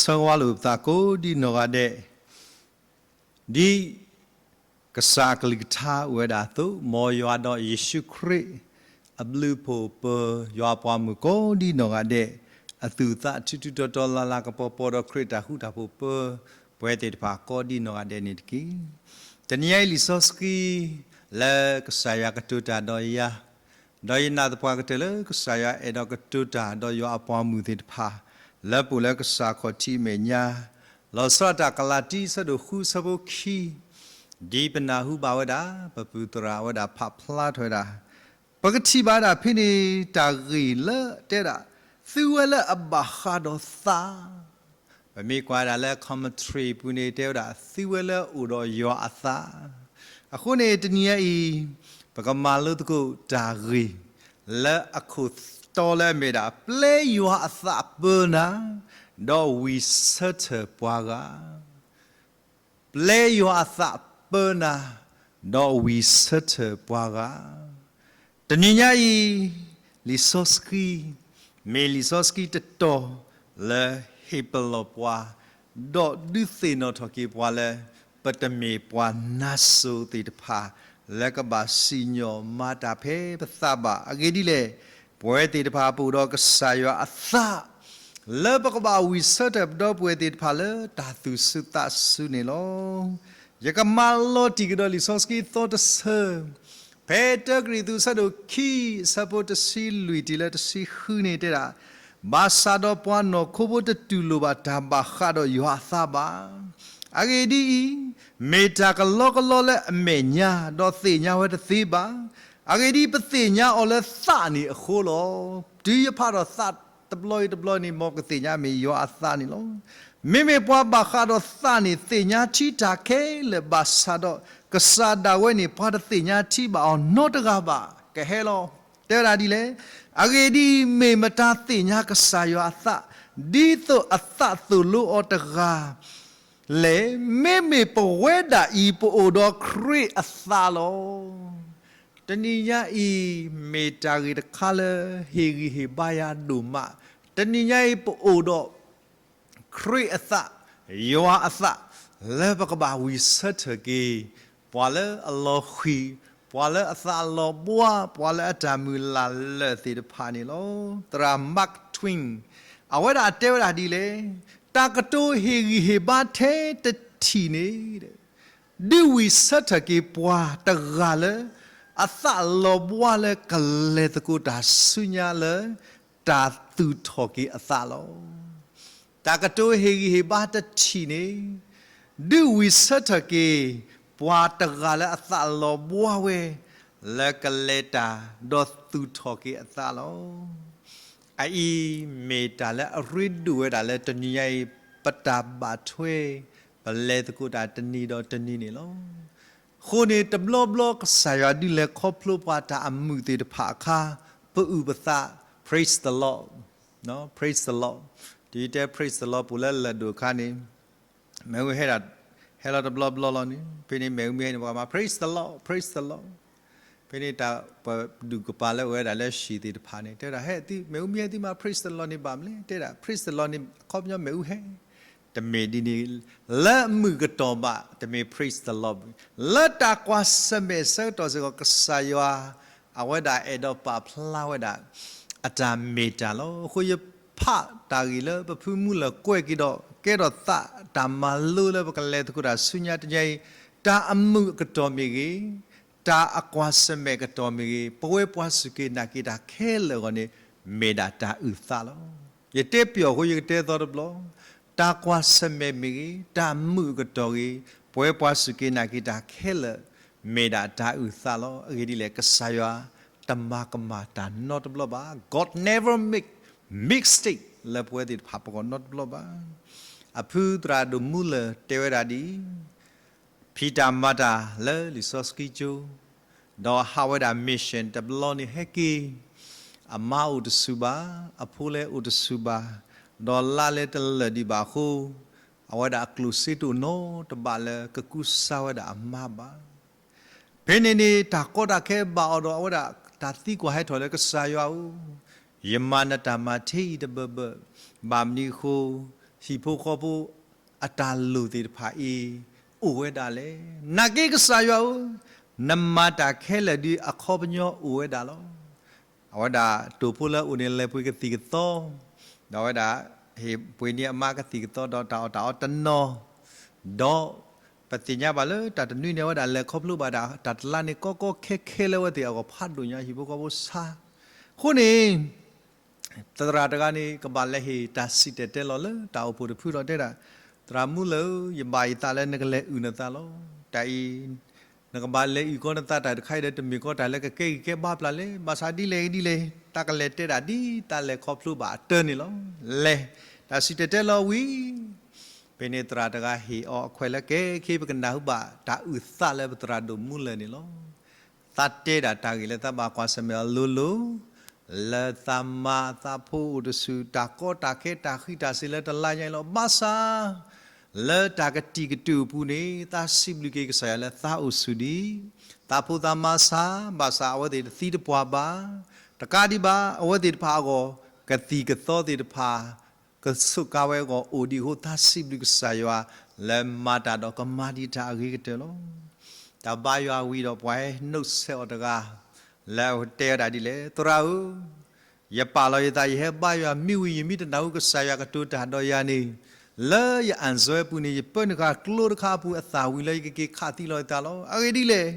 ဆၢဂ့ၤလိာ်ပသးကိးဒံနီၢ်ဂၤဒဲး, ဒ်ကစၢ်အကလုၢ်ကထါအိၣ်ဝဲဒၣ်အသိး, မ်ယွၤဒီးယ့ၣ်ၡူးခရံာ်အဘျုးအဖှိၣ်ပၢၤယွၤအပှၤမုၣ်ကိးဒံနီၢ်ဂၤဒဲး, အသူၣ်အသးထူထူတီတီလၢ်လၢ်ကပီၤပီၤဒီးခရံာ်တၢ်ဃူတၢ်ဖိးပၢၤ ပဝဲသ့ၣ်တဖၣ်ကိးဒံနီၢ်ဂၤဒဲးန့ၣ်တက့ၢ်. တနံၤအံၤလံာ်စီဆှံ လၢကစၢ်ယွၤကတိၤတၢ်ဒီးယၤ, ဒီးယနာ်သပှၢ်ကတၢၢ်လၢကစၢ်ယွၤအဲၣ်ဒိးကတိၤတၢ်ဒီးယွၤအပှၤမုၣ်သ့ၣ်တဖၣ်, လၢပအိၣ်လၢကစၢ်ခီၣ်ထံးအမဲာ်ညါ, လီၤဆီဒၣ်တၢ်ကလၤတံ အဆၢဒိၣ်ဃု အဆၢဖိခံ, ဒ်ပနၢ်ဟူဘၣ်ဝဲဒၣ်, ပပုၢ်သရၣ်ဝဲဒၣ်ဖးဖျါထီၣ်ဝဲဒၣ်, ပကထံၣ်ဘၣ်ဒၣ်ဖဲန့ၣ် တၢ်ဂ့ၢ်လၢတဲဒၣ်, သုဝဲလၢအဘၣ်ဃးဒီးသး ပမ့ၢ်ကွၢ်ဒၣ်လၢ commentary ပူၤန့ၣ် တဲဝဲဒၣ် သုဝဲလၢအအိၣ်ဒီးယွၤအသး, အဃိန့ၣ် တနံၤညါအံၤ ပကမၤလိသကိးတၢ်ဂ့ၢ် လၢအခိၣ်တီလၢအမ့ၢ်ဒၣ် ပျဲယွၤအသးပၢနၤ, ဒီးဝံၣ်ဆၢထၢၣ်ပှၤဂၤ ပျဲယွၤအသးပၢနၤ, ဒီးဝံၣ်ဆၢထၢၣ်ပှၤဂၤ. တနံၤညါအံၤ, လံာ်စီဆှံ, မ့ၢ်လံာ်စီဆှံတတီၤလၢဟ့ၣ်ပလီၢ်ပှၤ, ဒီးဒုးသ့ၣ်နီၣ်ထီၣ်က့ၤပှၤလၢ ပတမ့ၢ်ပှၤနါစိၤသ့ၣ်တဖၣ် လၢကဘၣ်စံၣ်ညီၣ်မၤတၢ်ဖဲပသးဘၣ်. အဂ့ၢ်ဒ်လဲၣ်, ပဝဲသ့ၣ်တဖၣ်ပအိၣ်ဒီးကစၢ်ယွၤအသး လၢပကဘၣ်ဝံၣ်ဆၢထၢၣ်ပဒီပုၢ်ဝဲၢ်သ့ၣ်တဖၣ်လၢတၢ်သူၣ်စူၤသးစူၤန့ၣ်လီၤ. ယကမၤလီၤတံၢ်ကဒီးလံာ်စီဆှံသီတဆၢ, ဖဲတၢကရံၣ်သူး အဆၢဒိၣ်ခံ အဆၢဖိတဆံလွံၢ်တုၤလၢတဆံဃုန့ၣ်တဲဒၣ်, ဘၣ်ဆၣ်ဒီးပှၤနီၢ်ခိဖိတတူၢ်လိာ်ဘၣ်တၢ်ဘၣ်ဃးဒီးယွၤအသးဘၣ်. အဂ့ၢ်ဒ်အံၤ, မ့ၢ်တၢ်ကလီကလီလၢအမဲာ်ညါ, ဒီးသ့ၣ်ညါဝဲတသ့ဘၣ်. အဂ့ၢ်ဒ်အံၤ, ပသ့ၣ်ညါအီၤလၢသးန့ၣ်အဃိလီၤ. တုၤယဖးဒီးသးတဘျီအံၤတဘျီန့ၣ် မ်ကသ့ၣ်ညါမ့ၢ်ယွၤအသးန့ၣ်လီၤ. မ့မ့ၢ်ပှၤဘၣ်ဃးဒီးသးန့ၣ် သ့ၣ်ညါထံတၢ်ခဲလၢာ်ဘၣ်ဆၣ်ဒီး ကစၢ်ဒၣ်ဝဲန့ၣ် ပှၤတသ့ၣ်ညါထံဘၣ်အီၤနီတဂၤဘၣ်. ကဟဲလီၤ. တဲဝဲဒၣ်ဒ်လဲၣ်, အဂ့ၢ်ဒ်အံၤ, မ့ၢ်မတၤသ့ၣ်ညါကစၢ်ယွၤအသး, ဒ်သိးအသးသိၣ်လိအီၤတဂၤ လဲၣ်, မ့မ့ၢ်ပဝဲဒၣ်အံၤ ပအိၣ်ဒီးခရံာ်အသးလီၤ. တနံၤညါအံၤ မ့ၢ်တၢ်ဂ့ၢ်တခါလၢ ဟ့ၣ်ဂံၢ်ဟ့ၣ်ဘါယၤဒိၣ်မး, တနံၤညါအံၤ ပအိၣ်ဒီး ခရံာ်အသး, ယွၤအသး, လၢပကဘၣ်ဝံၣ်ဆၢထၢၣ်က့ၤ ပှၤလၢအလီၤဃံၤ, ပှၤလၢအသးလီၤဘှါ, ပှၤလၢအတၢ်မုၢ်လၢ်လၢာ်သ့ၣ်တဖၣ်န့ၣ်လီၤ. သရၣ် Mark Twain အဝဲဒၣ်တဲဝဲဒၣ်ဒ်လဲၣ်, တၢ်ကတိၤဟ့ၣ်ဂံၢ်ဟ့ၣ်ဘါထဲတထံၣ်န့ၣ် ဒုးဝံၣ်ဆၢထၢၣ်က့ၤပှၤတဂၤလၢ အသးလီၤဘှါလၢကလဲၤသကိးတၢ်ဆူညါလၢ တၢ်သူၣ်ထီၣ်က့ၤအသးလီၤ. တၢ်ကတိၤဟ့ၣ်ဂံၢ်ဟ့ၣ်ဘါတထံၣ်န့ၣ် ဒုးဝံၣ်ဆၢထၢၣ်က့ၤ ပှၤတဂၤလၢအသးလီၤဘှါဝဲ လၢကလဲၤတၢ် ဒီးသူၣ်ထီၣ်က့ၤအသးလီၤ. အအံၤမ့ၢ်တၢ်လၢအရ့ဒိၣ်ဝဲဒၣ်လၢတနံၤညါအံၤ ပတၢ်ဘၣ်ထွဲ ပလဲၤသကိးတၢ်တနံၤဒီးတနံၤန့ၣ်လီၤ. အဃိန့ၣ် တဘျီဘျီကစၢ်ယွၤဒုးလဲၤခီဖျိပှၤတၢ်အမုာ်သ့ၣ်တဖၣ်အခါ ပအုၣ်ပသး praise the Lord, praise the Lord, တုၤယတဲ praise the Lord ပူၤလၢလၢၢ်ဒိၣ်အခါန့ၣ် မ့ၣ်အူဟဲဒၣ် ဟဲလီၤတဘျီဘျီလီၤန့ၣ် ဖဲန့ၣ်မ့ၣ်အူမ့ၢ်ဟဲန့ၣ် ပှၤမၤ praise the Lord, praise the Lord. ဖဲန့ၣ်တၢ်ပဒူၣ်ကပၤလၢ ဝဲဒၣ်လၢဟံၣ်သ့ၣ်တဖၣ်န့ၣ် တဲဝဲဒၣ် ဟဲသု မ့ၣ်အူမ့ၢ်ဟဲသုမၤ praise the Lord န့ၣ်ဘၣ်မနုၤလဲၣ် တဲဒၣ် praise the Lord န့ၣ် အခီပညီမ့ၣ်အူဟဲ တမ့ၢ်ဒ်န့ၣ် လၢအမုာ်ကတီၢ်ဘၣ် တမ့ၢ် praise the Lord ဘၣ်. လၢတၢ်ကွၢ်ဆၢၣ်မဲာ်ဆၢကတီၢ်စ့ၢ်ကီး ကစၢ်ယွၤ အဝဲဒၣ်အဲၣ်ဒိးပာ်ဖျါဝဲဒၣ် အတၢ်မ့ၢ်တၢ်လီၤ. အဃိယဖးတၢ်ဂ့ၢ်လၢ ပဖုမူလၢာ်ကွဲးက့ၤဒီး ကဲထီၣ်သးတၢ်မၤလိလၢပကလဲၤသကိးတၢ်ဆူညါတနံၤအံၤ, တၢ်အမုာ်အကတီၢ်မ့ၢ်ဂ့ၤ, တၢ်အကွၢ်ဆၢၣ်မဲာ်ကတီၢ်မ့ၢ်ဂ့ၤ, ပဝဲပှၤစူၢ်က့ၤနာ်က့ၤတၢ်ခဲလၢာ်အဂီၢ်န့ၣ် မ့ၢ်ဒၣ်တၢ်အုၣ်သးလီၤ. ယတဲပျီၢ်အဃိ ယကတဲသီတဘျီ, တၢ်ကွၢ်ဆၢၣ်မဲာ်မ့ၢ်ဂ့ၤ, တၢ်မုာ်အကတီၢ်ဂ့ၤ, ပဝဲပှၤစူၢ်က့ၤနာ်က့ၤတၢ်ခဲလၢာ် မ့ၢ်ဒၣ်တၢ်အုၣ်သးလီၤ. အဂ့ၢ်ဒ်လဲၣ်, ကစၢ်ယွၤတမၤကမၣ်တၢ်နီတဘျီဘၣ်. God never make mistake လၢပဝဲသ့ၣ်တဖၣ်ပဂီၢ်နီတဘျီဘၣ်. အဖုသရၣ်ဒိၣ်မူလၢာ်တဲဝဲဒၣ်ဒ်အံၤ, ဖံးတၢ်မၤတၢ်လၢလံာ်စီဆှံကၠိ, ဒီးဟးဝဲဒၣ် mission တဘျီန့ၣ်ဟဲက့ၤ, အမါအိၣ်တဆူၣ်ဘၣ်, အဖိလဲၤအိၣ်တဆူၣ်ဘၣ်, ဒီးလါလဲၤတလၢာ်ဒံးဘၣ်အဃိ, အဝဲဒၣ်အကျိၣ်စ့တအိၣ်နီတဘ့ၣ်လၢကကူစါဝဲဒၣ်အမါဘၣ်. ဖဲန့ၣ်န့ၣ် တၢ်ကီတၢ်ခဲဘၣ်အီၤဒီး အဝဲဒၣ်တၢ်သံကွၢ်ဟဲထီၣ်လၢကစၢ်ယွၤဧၢ, ယမၤနတၢ်မၤထဲအံၤတဘၢဘၢ, ဘၣ်မနုၤအဃိ ဟံၣ်ဖိဃီဖိအတၢ်လိၣ်သ့ၣ်တဖၣ်အံၤ အိၣ်ဝဲဒၣ်လဲၣ်. နာ်က့ကစၢ်ယွၤဧၢ, နမၤတၢ်ခဲလၢာ်ဒ်အခီပညီအိၣ်ဝဲဒၣ်လီၤ. အဝဲဒၣ်တိၢ်ဖိလၢအအိၣ်န့ၣ် လဲၤပှ့ၤကသံၣ်ကသီ, ဒီးအဝဲဒၣ်ဟ့ၣ်ပှ့ၤန့ၢ်အမါကသံၣ်ကသီဒီးတၢ်အီၣ်တၢ်အီတနီၤ, ဒီးပသ့ၣ်ညါဘၣ်လၢတၢ်တနွံန့ၣ် အဝဲဒၣ်လဲၤခီဖျိဘၣ်ဒၣ်တၢ်တလါန့ၣ် ကီကီခဲခဲလၢအဝဲသ့ၣ်အဂီၢ် ဖးဒိၣ်ညါဟံၣ်ဖိဃီဖိဆါ. အဃိန့ၣ် သရၣ်တဂၤန့ၣ် ကဘၣ်လဲၤဟ့ၣ်တၢ်စံၣ်တဲၤတဲလီၤလၢတၢ်အိၣ်ဖှိၣ်တဖုဒီးတဲဒၣ်, သရၣ်မူလၢၢ်ဧၢ, ယဘၣ်ယသးလၢနကလဲၤအုၣ်နသးလီၤ. တၢ်အံၤ နကဘၣ်လဲၤအုၣ်ကီနသးတၢ်တခါအံၤဒီး တမ့ၢ်ကီတၢ်လၢကကဲဂံၢ်ကဲဘါပျၢ်လဲၣ်. ဘၣ်ဆၣ်ဒ်လဲၣ်ဂ့ၤဒ်လဲၣ်, တၢ်ကလဲၤတဲဒၣ်ဒ်တၢ်လဲၤခီဖျိဘၣ်အတၢ်န့ၣ်လီၤ. လဲၤ, တၢ်စံၣ်တဲၤတဲလီၤဝံၤ ဖဲန့ၣ်သရၣ်တဂၤဟ့ၣ်အီၤအခွဲးလၢ ကဲ ခဲပကနၢ်ဟူဘၣ်တၢ်အုၣ်သးလၢပသရၣ်ဒိၣ်မူလၢၢ်န့ၣ်လီၤ. သးတဲဒၣ်တၢ်ဂ့ၢ်လၢသးဘၣ်ကွၢ်ဆၢၣ်မဲာ်အီၤလိၤလိၤ, လၢသးမါသးဖိအိၣ်တဆူၣ် တၢ်ကီတၢ်ခဲတၢ်ဃံးတၢ်စ့ၤလၢတလါညါအံၤလီၤ. ဘၣ်ဆၣ် လၢတၢ်ကတံာ်ကတုာ်အပူၤန့ၣ် သးစံးဘျုးက့ၤကစၢ်ယွၤလၢသးအိၣ်ဆူၣ်ဒံး, သးဖိသးမါဆါ, ဘၣ်ဆၣ်အဝဲသ့ၣ်တသံတပှၢ်ဘၣ်. တကးဒံးဘၣ် အဝဲသ့ၣ်တဖၣ်အဂီၢ် ကသံၣ်ကသီသ့ၣ်တဖၣ် ကဆိးကါဝဲအဂီၢ်အိၣ်ဒံးအဃိ သးစံးဘျုးကစၢ်ယွၤ လၢမၤတၢ်ဒီးကမၤဒံးတၢ်အဂ့ၤကတၢၢ်လီၤ. တၢ်ဘါယွၤဝံၤဒီး ပှၤဟဲနုတ်ဆက်အီၤတဂၤ လၢအတဲဝဲဒၣ်ဒ်လဲၣ်, သရၣ်ဧၢ, ယပာ်လီၤယသး ယဟဲဘါယွၤမ့ၢ်ဝံၤယမ့ၢ်တနၢ်ဟူကစၢ်ယွၤကတိၤတၢ်ဒီးယၤန့ၣ်, လၢယအၣ်စၢၤပူၤန့ၣ် ယပၢနုာ်ဃာ်ကျိတခါအပူၤအသၣ်ဝံၤလၢယကက့ၤခးသံလီၤယသးလီၤ. အဂ့ၢ်ဒ်လဲၣ်,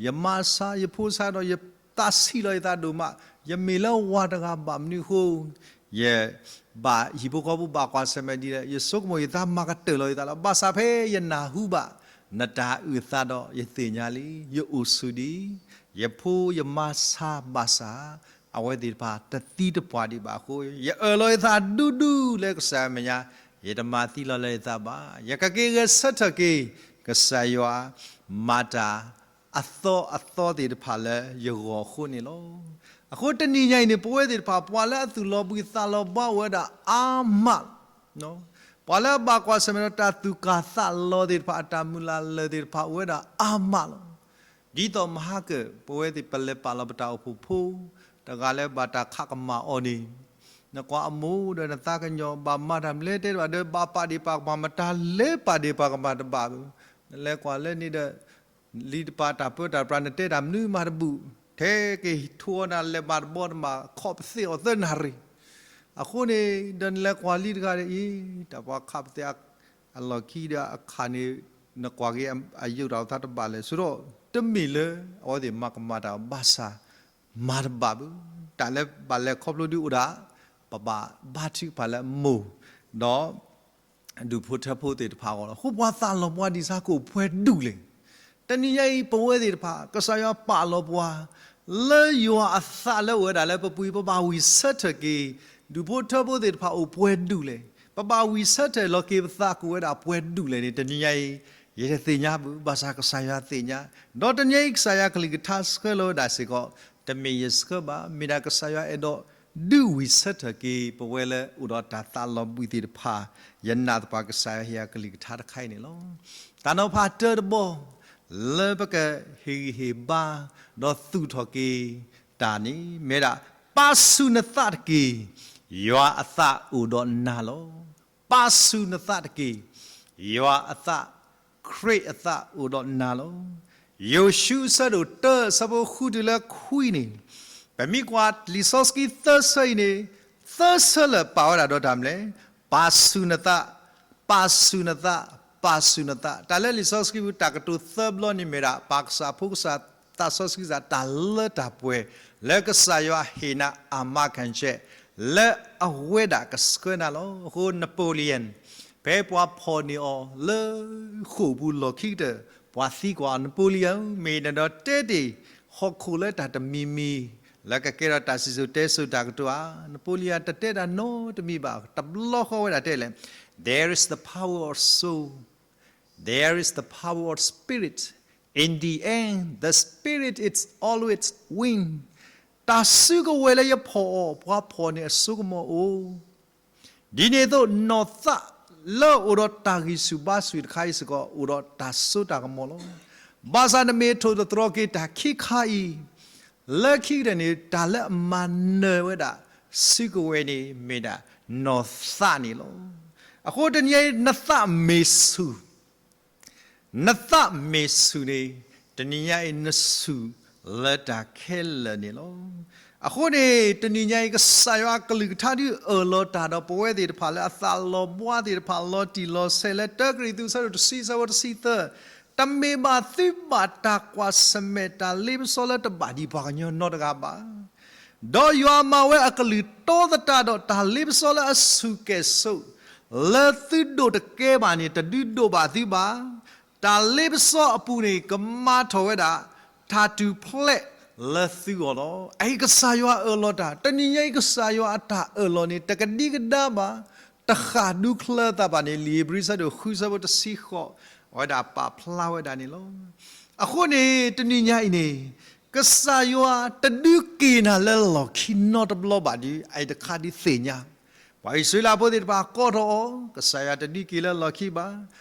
ယမါဆါ ယဖိဆါဒီးယသးဆံးလီၤယသးဒိၣ်မး, ယမ့ၢ်လၢဝၤတဂၤဘၣ်မနုၤအဃိ ယဘၣ်ဟံၣ်ဖိဃီဖိဘၣ်ကွၢ်ဆၢၣ်မဲာ်ဒ်လဲၣ်, ယဆိကမိၣ်ယသးမၤကတၢၢ်လီၤယသးလီၤ. ဘၣ်ဆၣ်ဖဲယနၢ်ဟူဘၣ် နတၢ်အုၣ်သးဒီး ယသ့ၣ်ညါလံ, ယအိၣ်ဆူၣ်ဒံး, ယဖိယမါဆါဘၣ်ဆၣ် အဝဲသ့ၣ်တဖၣ်တသံတပှၢ်ဒံးဘၣ်အဃိ ယအၢၣ်လီၤယသးဒူဒူလၢကစၢ်ယွၤမဲာ်ညါ, ယတမၤသံလီၤလၢယသးဘၣ်. ယကက့ၤဂဲၤဆၢထၢၣ်က့ၤ ကစၢ်ယွၤမၤတၢ် အသီအသီသ့ၣ်တဖၣ်လၢယဂီၢ်အဃိန့ၣ်လီၤ. အဃိတနံၤညါအံၤန့ၣ် ပဝဲသ့ၣ်တဖၣ် ပှၤလၢအသူၣ်လီၤဘှံးသးလီၤဘှါအိၣ်ဝဲဒၣ်အါမးလီၤ. ပှၤလၢအဘၣ်ကွၢ်ဆၢၣ်မဲာ်ဒီးတၢ်သူၣ်ကၢ်သးလီၤသ့ၣ်တဖၣ် အတၢ်မုၢ်လၢ်လၢာ်သ့ၣ်တဖၣ်အိၣ်ဝဲဒၣ်အါမးလီၤ. ဒ်သိးမဟါကၢၣ် ပဝဲသ့ၣ်ပလဲၤပာ်လီၤပတၢ်အိၣ်ဖှိၣ်ဖိ တဂၤလၢဘၣ်တၢ်ခးကမၣ်အီၤန့ၣ် နကွၢ်အမိၢ်ဒီးနသးကညီၤ ဘၣ်မၤတၢ်မနုၤလဲၣ်တဲဘၣ်ဒီး ဘၣ်ပာ်ဒ့ၣ်ပာ်ကမၣ် မတၤလဲၤပာ်ဒ့ၣ်ပာ်ကမၣ်တဘၣ်ဘၣ်. နလဲၤကွၢ်လၢန့ၣ်ဒီး လံာ်တပၤတၢ်ပၢတၢ်ပြး နတဲတၢ်မနုၤမးတဘူၣ်, ထဲက့ၤထိးအီၣ်နၤလဲၤမၤတဘီတမး ခီၣ်ပသ့ၣ်အီၤသၢနၣ်ရံၣ်. အဃိန့ၣ် ဒီးနလဲၤကွၢ်လံတဂၤဒီးအံၤ တၢ်ပှၤခးပသ့ၣ် အလီၢ်ခံဒီးအခးန့ၣ် နကွၢ်က့ၤအယုၢ်တၢ်အိၣ်သးတဘၣ်လဲၣ်. ဆိဒီး တမ့ၢ်လၢအဝဲသ့ၣ်မၤကမၣ်တၢ်ဘၣ်ဆၣ် မၤတဘၣ်ဘၣ်. တၢ်လၢဘၣ်လဲၤခီဖျိဒုးအိၣ်ဒၣ် ပဘၣ်ဘါထုကဖၣ်လၢအမိၢ် ဒီး ဒူၣ်ဖိထၢဖိသ့ၣ်တဖၣ်အဂီၢ်လီၤ. အဃိပှၤသးလီၤပှၤဒ်ဆၣ်ကအိၣ်ပှဲၤဒူၣ်လဲၣ်. တနံၤညါအံၤ ပဝဲသ့ၣ်တဖၣ် ကစၢ်ယွၤပာ်လီၤပှၤ လၢယွၤအသးလၢအိၣ်ဝဲဒၣ်လၢပပူၤ ပဘၣ်ဝံၣ်ဆၢထၢၣ်က့ၤ ဒူၣ်ဖိထၢဖိသ့ၣ်တဖၣ်အိၣ်ပှဲၤဒူၣ်လဲၣ်. ပဘၣ်ဝံၣ်ဆၢထၢၣ်လီၤက့ၤပသးကအိၣ်ဝဲဒၣ်ပှဲၤဒူၣ်လဲၣ်န့ၣ် တနံၤညါအံၤ ယတသ့ၣ်ညါဘၣ်. ဘၣ်ဆၣ်ကစၢ်ယွၤသ့ၣ်ညါ, ဒီးတနံၤညါအံၤ ကစၢ်ယွၤကလုၢ်ကထါဆှၢလီၤဝဲဒၣ်စ့ၢ်ကီး တမ့ၢ်ယဆှၢဘၣ်, မ့ၢ်ဒၣ်ကစၢ်ယွၤအဲၣ်ဒိးဒုးဝံၣ်ဆၢထၢၣ်က့ၤ ပဝဲလၢအိၣ်ဒီးတၢ်သးလီၤဘှံးသ့ၣ်တဖၣ် ယနာ်သပှၢ်ကစၢ်ယွၤဟ့ၣ်အကလုၢ်ကထါတခါအံၤန့ၣ်လီၤ. တၢ်နီၤဖးတၢတဘီ လၢပကဟ့ၣ်ဂံၢ်ဟ့ၣ်ဘါ ဒီးသူၣ်ထီၣ်က့ၤတၢ်န့ၣ် မ့ၢ်ဝဲဒၣ် ပာ်ဆူၣ်နသးတက့ၢ်, ယွၤအသးအိၣ်ဒီးနၤလီၤ. ပာ်ဆူၣ်နသးတက့ၢ်, ယွၤအသး, ခရံာ်အသးအိၣ်ဒီးနၤလီၤ. ယိၤၡူအဆၢဒိၣ်တၢ အဆၢဖိဃုတုၤလၢခွံန့ၣ်, ပမ့ၢ်ကွၢ်လံာ်စီဆှံသၢဆၢအံၤန့ၣ်, သၢဆၢလၢာ်ပာ်ဝဲဒၣ်ဒီးတၢ်မနုၤလဲၣ်, ပာ်ဆူၣ်နသး, ပာ်ဆူၣ်နသး, ပာ်ဆူၣ်နသး. တၢ်လၢလံာ်စီဆှံပူၤ တၢ်ကတိၤသၢဘျီန့ၣ်မ့ၢ်ဒၣ် ပၢ်ကစၢ်ဖိကစၢ်သးစီဆှံကစၢ်တၢ်လၢတၢ်ပှဲၤ လၢကစၢ်ယွၤဟ့ၣ်နၤအမၤခၣ်ဆဲး လၢအဝဲဒၣ်ကဆှၢနၤလီၤ. အဃိ Napoleon ဖဲပှၤဖီၣ်န့ၢ်အီၤလၢဃိာ်ပူၤလီၢ်ခံကတၢၢ် ပှၤသံကွၢ် Napoleon မ့ၢ်နဒီးတဲတ့ၢ် ဟီၣ်ခိၣ်လၢတၢ်တမံၤမံၤ လၢကကဲထီၣ်တၢ်စံၣ်စိၤတဲစိၤတၢ်ကတိၤဧါ. Napoleon တတဲတၢ်နီတမံၤဘၣ်, တဘျီဃီဝဲဒၣ်တဲလဲၣ်, There is the power of soul. There is the power of spirit. In the end, the spirit is always win. တၢ်စုကဝဲၤလၢယဖီၣ်အီၤ ပှၤဖီၣ်န့ၢ်အစိကမီၤအိၣ် ဒ်န့ၣ်အသိး နီၢ်သးလၢအအိၣ်ဒီးတၢ်ဂံၢ်ဆူၣ်ဘါဆူၣ်တခါအံၤစ့ၢ်ကီး အိၣ်ဒီးတၢ်စိတၢ်ကမီၤလီၤ. ဘၣ်ဆၣ်နမ့ၢ်ထိၣ်သတြီၤက့ၤတၢ်ခံခါအံၤ လၢခံကတၢၢ်န့ၣ် တၢ်လၢအမၤနၢၤဝဲဒၣ်စုကဝဲၤန့ၣ် မ့ၢ်ဒၣ်နီၢ်သးန့ၣ်လီၤ. အဃိတနံၤညါအံၤ နသးမ့ၢ်ဆူၣ်, နသးမ့ၢ်ဆူၣ်န့ၣ် တနံၤညါအံၤနဆူၣ်လၢတၢ်ခဲလၢာ်န့ၣ်လီၤ. အဃိန့ၣ် တနံၤညါအံၤ ကစၢ်ယွၤအကလုၢ်ကထါဒုးအၢၣ်လီၤတၢ်ဒီးပဝဲသ့ၣ်တဖၣ်လၢအသးလီၤဘှါသ့ၣ်တဖၣ် လီၤတံၢ်လီၤဆဲးလၢ တၢကရံၣ်သူး အဆၢဒိၣ်တဆံ အဆၢဖိတဆံသၢ, တမ့ၢ်ဘၣ်သုဘၣ်တၢ်ကွၢ်ဆၢၣ်မဲာ်တၢ်လ့ပစီလၢတဘၣ်ဒံးပှၤကညီနီတဂၤဘၣ်. ဒီးယွၤမၤဝဲအကလုၢ်တီသတးဒီး တၢ်လ့ပစီလၢအဆူၣ်ကဲၣ်ဆိး လၢသုဒိးတကဲဘၣ်န့ၣ် တဒုးဒိးဘၣ်သုဘၣ်. တၢ်လ့ပစီအပူၤန့ၣ် ကမၤထီၣ်ဝဲဒၣ် တၢ်ထူၣ်ဖျဲးလၢသုဂီၢ်လီၤ. အအံၤကစၢ်ယွၤအၢၣ်လီၤတၢ်, တနံၤညါအံၤကစၢ်ယွၤအတၢ်အၢၣ်လီၤန့ၣ် တကဒံကဒါဘၣ်, တဃၣ်ဒူချၢသးဘၣ်န့ၣ် လံာ်ဧ့ၤဘြံၤ အဆၢဒိၣ်ဃု အဆၢဖိတဆံဃိး အဝဲဒၣ်ပာ်ဖျါဝဲဒၣ်န့ၣ်လီၤ. အဃိန့ၣ် တနံၤညါအံၤန့ၣ် ကစၢ်ယွၤတဒုးက့ၤနၤလၢလီၢ်ခံနီတဘျီဘၣ်ဒီး အအံၤတခါဒုးသ့ၣ်ညါ, ပှၤအံၣ်စရ့လးဖိသ့ၣ်တဖၣ်ကိးထီၣ်အီၤ ကစၢ်ယွၤတဒုးက့ၤလၢလီၢ်ခံဘၣ်.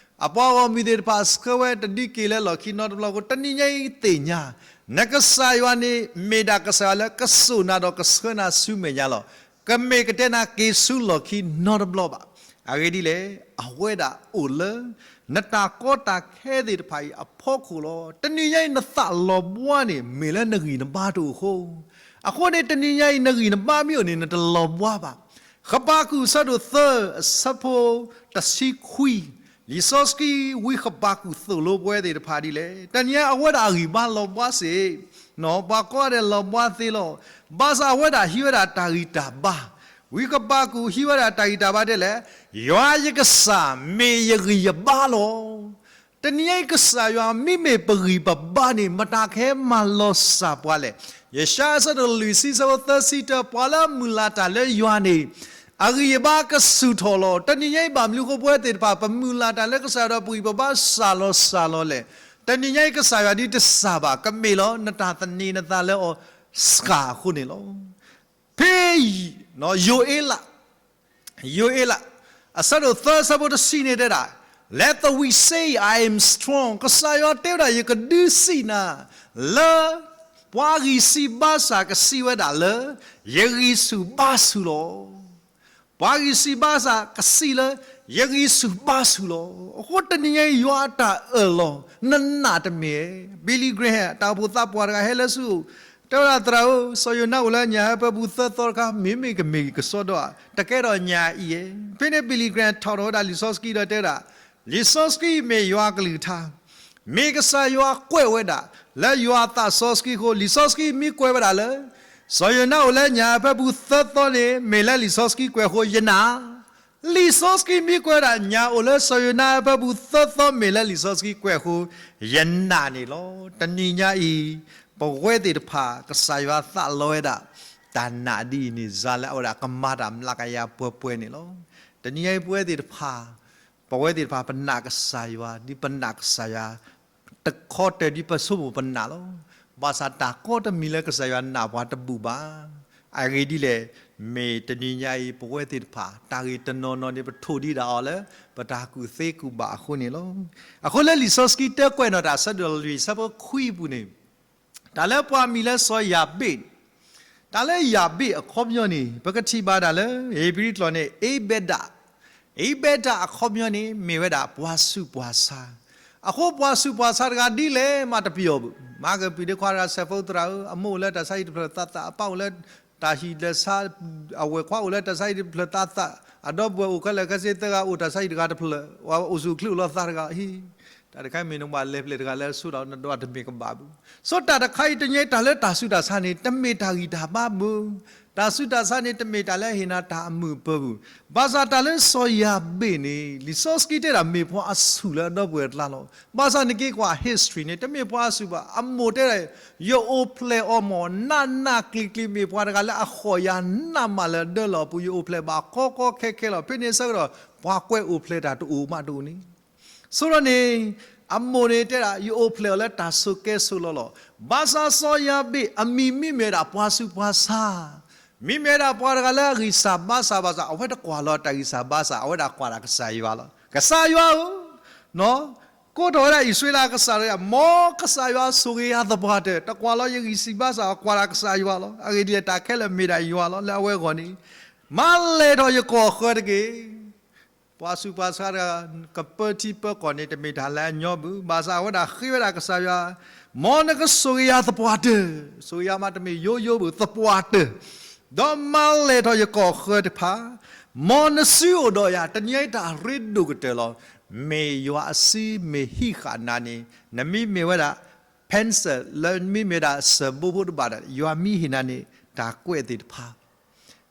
အပှၤဂီၢ်မုၢ်သ့ၣ်တဖၣ်ဆှၢဝဲတဒုးက့ၤလၢလီၢ်ခံနီတဘျီအဃိ တနံၤညါအံၤသ့ၣ်ညါ, နကစၢ်ယွၤန့ၣ် မ့ၢ်ဒၣ်ကစၢ်ယွၤလၢကစိာ်နၤဒီးကဆှၢနၤဆူမဲာ်ညါလီၤ. ကမ့ၢ်ကတဲနၤက့ၤဆူလီၢ်ခံနီတဘျီဘၣ်. အဂ့ၢ်ဒ်လဲၣ်, အဝဲဒၣ်အိၣ်လၢ နတၢ်ကီတၢ်ခဲသ့ၣ်တဖၣ်အံၤအဖီခိၣ်လီၤ. တနံၤညါအံၤနသးလီၤဘှါန့ၣ် မ့ၢ်လၢနဂံၢ်နဘါတအိၣ်အဃိ, အဃိန့ၣ် တနံၤညါအံၤနဂံၢ်နဘါမ့ၢ်အိၣ်န့ၣ် နတလီၤဘှါဘၣ်. ဃဘးကူာ် အဆၢဒိၣ်သၢ အဆၢဖိတဆံခွံ, လံာ်စီဆှံဝံဃဘးကူာ်သိၣ်လိပဝဲသ့ၣ်တဖၣ်ဒ်လဲၣ်. တနံၤညါအဝဲဒၣ်အဂံၢ်ဘါလီၤဘှါစ့ၢ်, ပှၤကိးဂၤဒဲးလီၤဘှါသ့လီၤ. ဘၣ်ဆၣ်အဝဲဒၣ်ဟံးဝဲဒၣ်တၢ်ဂံၢ်တၢ်ဘါ, ဝံဃဘးကူာ်ဟံးဝဲဒၣ်တၢ်ဂံၢ်တၢ်ဘါဒ်လဲၣ်, ယွၤယကစၢ်မ့ၢ်ယဂံၢ်ယဘါလီၤ. တနံၤညါအံၤကစၢ်ယွၤ မ့မ့ၢ်ပဂံၢ်ပဘါန့ၣ် မတၤကဟဲမၤလီၤစၢ်ပှၤလဲၣ်. ယၡါယၤ အဆၢဒိၣ်လွံၢ်ဆံ အဆၢဖိသၢဆံတၢ ပှၤလၢအမုၢ်လၢ်တၢ်လၢယွၤန့ၣ် အဂံၢ်အဘါကဆူၣ်ထီၣ်လီၤ. တနံၤညါအံၤဘၣ်မနုၤအဃိ ပဝဲသ့ၣ်တဖၣ် ပမုၢ်လၢ်တၢ်လၢကစၢ်ယွၤဒီးပဂံၢ်ပဘါစှၤလီၤစှၤလီၤလဲၣ်. တနံၤညါအံၤကစၢ်ယွၤဒုးတစၢ်ဘၣ်, ကမ့ၢ်လီၤ နတၢ်သန့ၤနသးလၢအီၤစှၤအဃိန့ၣ်လီၤ. ဖဲ ယိၤအ့လး ယိၤအ့လး အဆၢဒိၣ်သၢ အဆၢဖိတဆံန့ၣ်တဲဒၣ်, Let the weak say, I am strong. ကစၢ်ယွၤတဲဝဲဒၣ် ယကဒုးစံးနၤလၢ ပှၤဂံၢ်စၢ်ဘါစၢ်ကစံးဝဲဒၣ်လၢ ယဂံၢ်ဆူၣ်ဘါဆူၣ်လီၤ. ပှၤဂံၢ်စၢ်ဘါစၢ်ကစံးလၢ ယဂံၢ်ဆူၣ်ဘါဆူၣ်လီၤ. အဃိတနံၤညါအံၤ ယွၤအတၢ်အၢၣ်လီၤ နနာ်တမ့ၢ်ဧါ. Billy Graham တၢ်အိၣ်ဖှိၣ်သးပှၢ်တဂၤဟဲလၢဆူၣ် တဲဝဲဒၣ် သရၣ်ဧၢ, စီၤယိၤနါအိၣ်လၢညၣ်အၢဖၢပူၤသၢသီတခါ မ့မ့ၢ်ကမ့ၢ်ကစီဒီဧါ, တကဲထီၣ်ညၣ်အံၤဧါ. ဖဲန့ၣ် Billy Graham ထီၣ်ထီၣ်ဝဲဒၣ်လံာ်စီဆှံဒီးတဲဝဲဒၣ်, လံာ်စီဆှံမ့ၢ်ယွၤအကလုၢ်ကထါ, မ့ၢ်ကစၢ်ယွၤကွဲးဝဲဒၣ် လၢယွၤအသးစီဆှံအဃိ, လံာ်စီဆှံမ့ၢ်ကွဲးဝဲဒၣ်လၢ စီၤယိၤနါအိၣ်လၢညၣ်အၢဖၢပူၤသၢသီန့ၣ် မ့ၢ်လၢလံာ်စီဆှံကွဲးအဃိ ယနာ်. လံာ်စီဆှံမ့ၢ်ကွဲးဝဲဒၣ် ညၣ်အိၣ်လၢစီၤယိၤနါအၢဖၢပူၤသၢသီ မ့ၢ်လၢလံာ်စီဆှံကွဲးအဃိ ယနာ်န့ၣ်လီၤ. တနံၤညါအံၤ ပဝဲသ့ၣ်တဖၣ် ကစၢ်ယွၤသးလီဝဲဒၣ် တၢ်နာ်ဒ်အံၤန့ၣ် စှၤလၢအဝဲဒၣ်ကမၤတၢ်မျးကယၤပှဲၤပှဲၤန့ၣ်လီၤ. တနံၤညါအံၤ ပဝဲသ့ၣ်တဖၣ် ပဝဲသ့ၣ်တဖၣ်ပနာ်ကစၢ်ယွၤ ဒ်ပနာ်ကစၢ်ယွၤ တခီတၢၤဒ်ပဆိကမိၣ်ပနာ်လီၤ. ဘၣ်ဆၣ်တၢ်ကီတမံၤလၢကစၢ်ယွၤနာ်ပှၤတဘူၣ်ဘၣ်. အဂ့ၢ်ဒ်လဲၣ်, မ့ၢ်တနံၤညါအံၤ ပဝဲသ့ၣ်တဖၣ် တၢ်ဂ့ၢ်တနီၤနီၤန့ၣ် ပထိၣ်ဒံးဒၣ်အီၤလၢ ပတၢ်ကူၣ်သ့ကူၣ်ဘၣ်အဃိန့ၣ်လီၤ. အဃိလၢလံာ်စီဆှံတဲကွဲးနီၣ်တၢ် အဆၢဒိၣ်လွံၢ် အဆၢဖိခွံအပူၤန့ၣ် တၢ်လၢပှၤမံၤလၢစီၤယၤဘ့း, တၢ်လၢယၤဘ့းအခီပညီန့ၣ် ပကထံၣ်ဘၣ်ဒၣ်လၢ ဧ့ၤဘြံၤကျိာ်န့ၣ် အ့ဘဲဒၣ်, အ့ဘဲဒၣ်အခီပညီန့ၣ် မ့ၢ်ဝဲဒၣ်ပှၤဆူးပှၤဆါ, အဃိပှၤဆူးပှၤဆါတဂၤဒ်လဲၣ်မးတပျီၤဘၣ်. မၤကပံာ်ဒ့ခွါတဂၤ ဆဲးဖိသရၣ်ဧၢ, အမိၢ်အိၣ်လၢတၢ်ဆါဟံၣ်တဖျၢၣ်သးသး, အပၢ်အိၣ်လၢတၢ်ဟံၣ်လၢဆါ, အဝဲၢ်ခွါအိၣ်လၢတၢ်ဆါဟံၣ်တဖျၢၣ်သးသး, အဒီပုၢ်ဝဲၢ်အိၣ်ခဲလၢာ်ခဲဆ့သၢဂၤအိၣ်တၢ်ဆါဟံၣ်တဂၤတဖျၢၣ်, အိၣ်ဆူၣ်အိၣ်ချ့အိၣ်လီၤသးတဂၤ, ဟံၣ် တၢ်တခါအံၤမ့ၢ်နဘၣ်လဲၤပျဲၢ်တဂၤလၢအဆိဒီးနဒွးတမ့ၢ်ကဘၣ်ဘၣ်. ဆိတၢ်တခါအံၤတညီ တၢ်လၢတၢ်ဆူးတၢ်ဆါန့ၣ် တမ့ၢ်တၢ်ဂံၢ်တၢ်ဘါဘၣ်. တၢ်ဆူးတၢ်ဆါန့ၣ် တမ့ၢ်တၢ်လၢအဟ့ၣ်နၤတၢ်အမုာ်အပၢၤဘၣ်. ဘၣ်ဆၣ်တၢ်လၢစီၤယၤဘ့းန့ၣ် လံာ်စီဆှံတဲဒၣ်မ့ၢ်ပှၤအဆူၣ်လၢအဒီပုၢ်ဝဲၢ်အကျါလီၤ. ဘၣ်ဆၣ်နက့ၤကွၢ် history န့ၣ် တမ့ၢ်ပှၤအဆူၣ်ဘၣ်. အမိၢ်တဲဒၣ် ယအိၣ်ဖျဲၣ်အီၤမး နးနးကျံၤကျံၤ မ့ၢ်ပှၤတဂၤလၢအဃိးယၤနးမးလၢအဒၢလီၤအပူၤ ယအိၣ်ဖျဲၣ်ဘၣ်ကီကီခဲခဲလီၤ. ဖဲန့ၣ်အဆၢကတီၢ် ပှၤကွဲးအိၣ်ဖျဲၣ်တၢ်တအိၣ်မးတအိၣ်န့ၣ် ဆိဒီးန့ၣ် အမိၢ်န့ၣ်တဲဒၣ် ယအိၣ်ဖျဲၣ်အီၤလၢတၢ်ဆိးကဲဆိးလီၤလီၤ. ဘၣ်ဆၣ်စီၤယၤဘ့းအမံၤမ့မ့ၢ်ဝဲဒၣ်ပှၤဆူးပှၤဆါ, မ့မ့ၢ်ဝဲဒၣ်ပှၤတဂၤလၢအဂံၢ်စၢ်ဘါစၢ်ဘၣ်ဆၣ် အဝဲတကွၢ်လီၤတၢ်ဂံၢ်စၢ်ဘါစၢ်, အဝဲဒၣ်ကွၢ်တၢ်ကစၢ်ယွၤလီၤ. ကစၢ်ယွၤဧၢ, ကိးထီၣ်ဝဲဒၣ်အံၣ်စရ့လးကစၢ်တဂၤ, မ်ကစၢ်ယွၤဆိၣ်ဂ့ၤယၤသပှၢ်တၢၢ်, တကွၢ်လီၤယဂံၢ်စၢ်ဘါစၢ်, ကွၢ်တၢ်ကစၢ်ယွၤလီၤ. အဂ့ၢ်ဒ်လဲၣ်, တၢ်ခဲလၢာ်မ့ၢ်ဒၣ်ယွၤလီၤ. လၢအဝဲအဂီၢ်န့ၣ် မၤလဲၤထီၣ်ယကီၢ်ဃၢၤတက့ၢ်. ပှၤဆူးပှၤဆါတဂၤ ကပၢထံပၢကီၢ်န့ၣ် တမ့ၢ်တၢ်လၢအညီဘၣ်. ဘၣ်ဆၣ်အဝဲဒၣ်ဃ့ဝဲဒၣ်ကစၢ်ယွၤ, မ်နကဆိၣ်ဂ့ၤယၤသပှၢ်တၢၢ်, ဆိၣ်ဂ့ၤယၤမးတမ့ၢ်ယိယိဘၣ် သပှၢ်တၢၢ်, ဒီးမၤလဲၢ်ထီၣ်ယကီၢ်ဃၢၤတဖၣ်, မ်နစုအိၣ်ဒီးယၤ တနံၤအံၤတၢ်ရ့ဒိၣ်ကတၢၢ်လီၤ. မ့ၢ်ယွၤအစုမ့ၢ်ဟံးဃာ်နၤန့ၣ် နမ့မ့ၢ်ဝဲဒၣ် pencil လၢနမ့မ့ၢ်ဝဲဒၣ်စၢၤဘိဖိတဘၣ်ဒီး ယွၤမ့ၢ်ဟ့ၣ်နၤန့ၣ် တၢ်ကွဲးသ့ၣ်တဖၣ်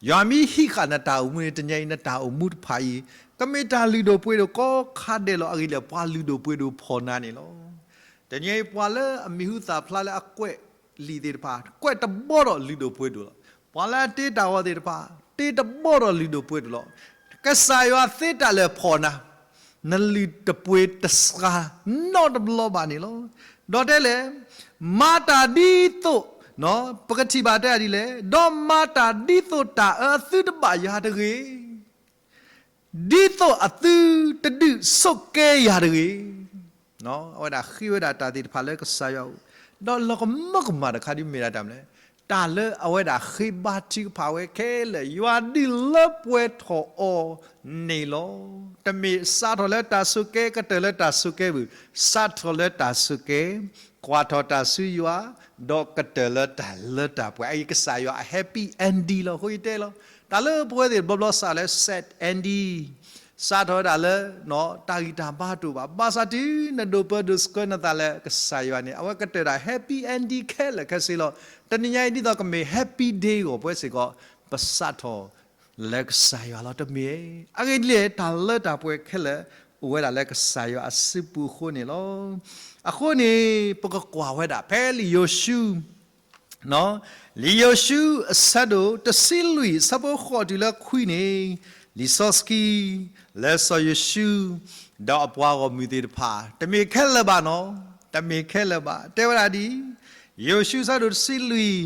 ယွၤမ့ၢ်ဟံးဃာ်နတၢ်အိၣ်မူန့ၣ် တနံၤအံၤနတၢ်အိၣ်မူတဖၣ်အံၤ ကမ့ၢ်တၢ်လုၢ်ဒိၣ်ပှ့ၤဒိၣ်ကိးခါဒဲးလီၤ. အဂ့ၢ်ဒ်လဲၣ် ပှၤလုၢ်ဒိၣ်ပှ့ၤဒိၣ်ဖီၣ်နၤန့ၣ်လီၤ. တနံၤအံၤပှၤလၢအမံၤဟူသၣ်ဖျါလၢအကွဲးလံာ်သ့ၣ်တဖၣ် ကွဲးတဘီဒီးလုၢ်ဒိၣ်ပှ့ၤဒိၣ်လီၤ. ပှၤလၢအတ့တၢ်ဂီၤသ့ၣ်တဖၣ် တ့တဘီဒီးလုၢ်ဒိၣ်ပှ့ၤဒိၣ်လီၤ. ကစၢ်ယွၤသ့တၢ်လၢာ်ဖီၣ်နၤ နလုၢ်တပှ့ၤတစှၤနီတဘျီဘၣ်န့ၣ်လီၤ. ဒီးတဲလဲၣ်, မၤတၢ်ဒ်သိး, ပကထံၣ်ဘၣ်တဲဒ်လဲၣ်, ဒီးမၤတၢ်ဒ်သိးတၢ်အၢအသုတဘၣ်ယၤတဂ့ၤ, ဒ်သိးအသုတဒုးဆိးကဲယၤတဂ့ၤ. အဝဲဒၣ်ဃ့ဝဲဒၣ်တၢ်သ့ၣ်တဖၣ်လၢကစၢ်ယွၤအအိၣ်, ဒီးလီၤကမၢကမၣ်တခါဒ်မ့ၢ်ဒၣ်တၢ်မနုၤလဲၣ်, တၢ်လၢအဝဲဒၣ်ဃ့ဘါထုကဖၣ်ဝဲခဲလၢာ် ယွၤဒုးလၢပှဲၤထီၣ်အီၤန့ၣ်လီၤ. တမ့ၢ်စးထီၣ်လၢတၢ်ဆိးကဲ ကတၢၢ်လၢတၢ်ဆိးကဲဘၣ်, စးထီၣ်လၢတၢ်ဆိးကဲ, ကွၢ်ထီၣ်တၢ်ဆူယွၤ, ဒီးကတၢၢ်လၢတၢ်လၢတၢ်ပှဲၤ အအံၤကစၢ်ယွၤအ happy ending လီၤ. အဃိယတဲလီၤ, တၢ်လၢပဝဲသ့ၣ်တဘျီဘျီစးလၢ sad ending စးထီၣ်ဝဲဒၣ်လၢ တၢ်ဂံၢ်တၢ်ဘါတအိၣ်ဘၣ်. ဘၣ်ဆၣ်တုၤနဒိးပၢဒိးဆှၢနသးလၢကစၢ်ယွၤန့ၣ် အဝဲကတၢၢ်ဒၣ် happy ending ခဲလၢာ်ခဲဆ့လီၤ. တနံၤညါအံၤဒ်သိးကမ့ၢ် happy day ဂီၢ်ပှဲၤစ့ၢ်ကီး ပစးထီၣ်လၢကစၢ်ယွၤလီၤ. တမ့ၢ်, အဂ့ၢ်ဒ်လဲၣ် တၢ်လၢတၢ်ပှဲၤခဲလၢာ် အိၣ်ဝဲဒၣ်လၢကစၢ်ယွၤအစုပူၤအဃိန့ၣ်လီၤ. အဃိန့ၣ် ပကကွၢ်ဝဲဒၣ် ဖဲလံာ်ယိၤၡူ လံာ်ယိၤၡူအဆၢဒိၣ်တဆံလွံၢ် အဆၢဖိဃိးတုၤလၢခွံန့ၣ်, လံာ်စီဆှံ လၢစီၤယိၤၡူ ဒီးအပှၤဂီၢ်မုၢ်သ့ၣ်တဖၣ် တမ့ၢ်ခဲလၢာ်ဘၣ်နီၤ, တမ့ၢ်ခဲလၢာ်ဘၣ်. တဲဝဲဒၣ်ဒ်အံၤ, ယိၤၡူအဆၢဒိၣ်တဆံလွံၢ်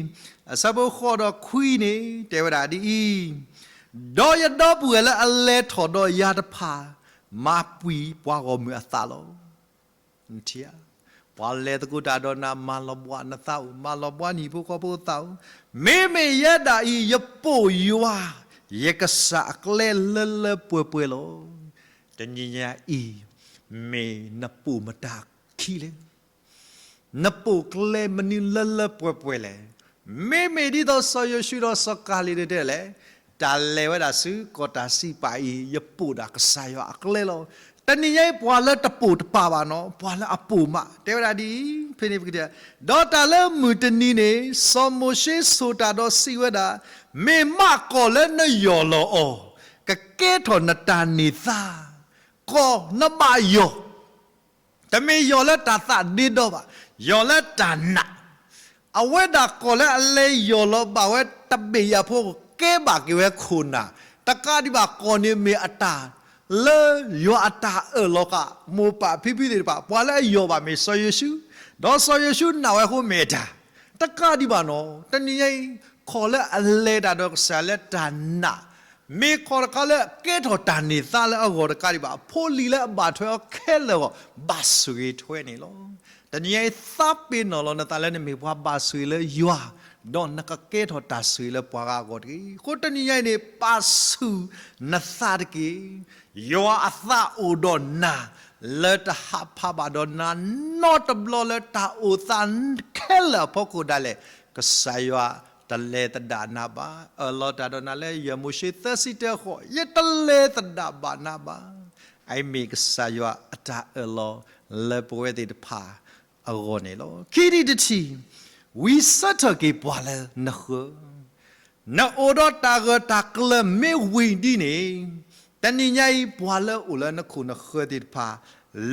အဆၢဖိဃိးဒီးခွံန့ၣ် တဲဝဲဒၣ်ဒ်အံၤ, ဒီးယဒီပုၢ်ဝဲၢ်လၢအလဲၤထီၣ်ဒီးယၤတဖၣ် မၤပှံၤပှၤဂီၢ်မုၢ်အသးလီၤ. ပှၤလဲၤသကိးတၢ်ဒီးနၤ မၤလီၤဘှါနသးအိၣ်, မၤလီၤဘှါနဟံၣ်ဖိဃီဖိအသးအိၣ်, မ့မ့ၢ်ယဲဒၣ်အံၤ ယပိာ်ယွၤ ယကစၢ်အကျဲလၢလၢပှဲၤပှဲၤလီၤ. တနံၤညါအံၤ မ့ၢ်နပိာ်မတၤခံလဲၣ်. နပိာ်ကျဲမနုၤလၢလၢပှဲၤပှဲၤလဲၣ်. မ့မ့ၢ်ဒ်သိးစီၤယိၤၡူဒီးစီၤကၤလ့းဒဲးတဲလဲၣ်, တၢ်လဲၤဝဲဒၣ်ဆူကီၢ်တၢ်စံးပာ်အံၤ ယပိာ်ဒၣ်ကစၢ်ယွၤအကျဲလီၤ. တနံၤညါအံၤ ပှၤလၢတပိာ်တပာ်ဘၣ်နီၤ, ပှၤလၢအပိာ်မး တဲဝဲဒၣ်ဒ်အံၤ, ဖဲန့ၣ်ပကတဲ, ဒီးတၢ်လၢမုၢ်တနံၤန့ၣ် စီၤမိၤၡ့ဆိၣ်တၢ်ဒီးစံးဝဲဒၣ်, မ့ၢ်မးကီၢ်လၢနယီၢ်လီၤအီၤ, ကကဲထီၣ်နတၢ်န့ၢ်သါ, ကီၢ်နဘၣ်ယီၢ် တမ့ၢ်ယီၢ်လၢတၢ်သးဒ့ဒီဘၣ်, ယီၢ်လၢတၢ်နာ်. အဝဲဒၣ်ကီၢ်လၢအလဲၤယီၢ်လီၤဘၣ်ဝဲတဘ့ၣ်ယၤဖိ ကဲဘၣ်က့ၤဝဲခိၣ်နၢ်, တကးဒံးဘၣ်ကီၢ်န့ၣ်မ့ၢ်အတၢ်လၢယွၤအတၢ်အၢၣ်လီၤဃာ် မိၢ်ပၢ်ဖံဖုသ့ၣ်တဖၣ်, ပှၤလၢအယီၢ်ဘၣ်မ့ၢ်စီၤယိၤၡူ, ဒီးစီၤယိၤၡူနာ်ဝဲအဃိမ့ၢ်အတၢ်, တကးဒံးဘၣ်နီၤ, တနံၤညါအံၤ ကီၢ်လၢအလဲၤတၢ်ဒီးကစၢ်လၢတၢ်နာ် မ့ၢ်ကီၢ်တခါလၢကဲထီၣ်တၢ်န့ၢ်သါလၢအဂီၢ်တကးဒံးဘၣ်, ဖိလံၤလၢအဘၣ်ထွဲအီၤခဲလၢာ်အဂီၢ် ဘၣ်ဆိၣ်ဂ့ၤထွဲန့ၣ်လီၤ. တနံၤညါအံၤ သးပ့ၤနီၣ်လီၤနသးလၢနမ့ၢ်ပှၤဘၣ်ဆိၣ်ဂ့ၤလၢယွၤ, ဒီးနကကဲထီၣ်တၢ်ဆိၣ်ဂ့ၤလၢပှၤဂၤအဂီၢ်တက့ၢ်. အဃိတနံၤညါအံၤန့ၣ် ပာ်ဆူၣ်နသးတက့ၢ်. ယွၤအသးအိၣ်ဒီးနၤ လၢတဟးဖးဘၣ်ဒီးနၤ နီတဘျီလၢတၢ်အိၣ်သးခဲလၢာ်အဖီခိၣ်ဒၣ်လဲာ်, ကစၢ်ယွၤတလဲၤသဒၣ်နၤဘၣ်. အၢၣ်လီၤတၢ်ဒီးနၤလၢယဲၢ်မိၤၡ့သၢဆံတၢအဃိ, ယတလဲၤသဒၣ်ဘၣ်နၤဘၣ်. အအံၤမ့ၢ်ကစၢ်ယွၤအတၢ်အၢၣ်လီၤလၢပဝဲသ့ၣ်တဖၣ်အဂီၢ်န့ၣ်လီၤ. ခံထံၣ်တထံၣ်, ဝံဆၢထၢၣ်က့ၤပှၤလၢနဃၢၤ နအိၣ်ဒီးတၢ်ဂၢၢ်တၢ်ကျၢၤမ့ၢ်ဝံၤဒ်န့ၣ်, တနံၤညါအံၤ ပှၤလၢအိၣ်လၢနခိၣ်နဃၢၤသ့ၣ်တဖၣ်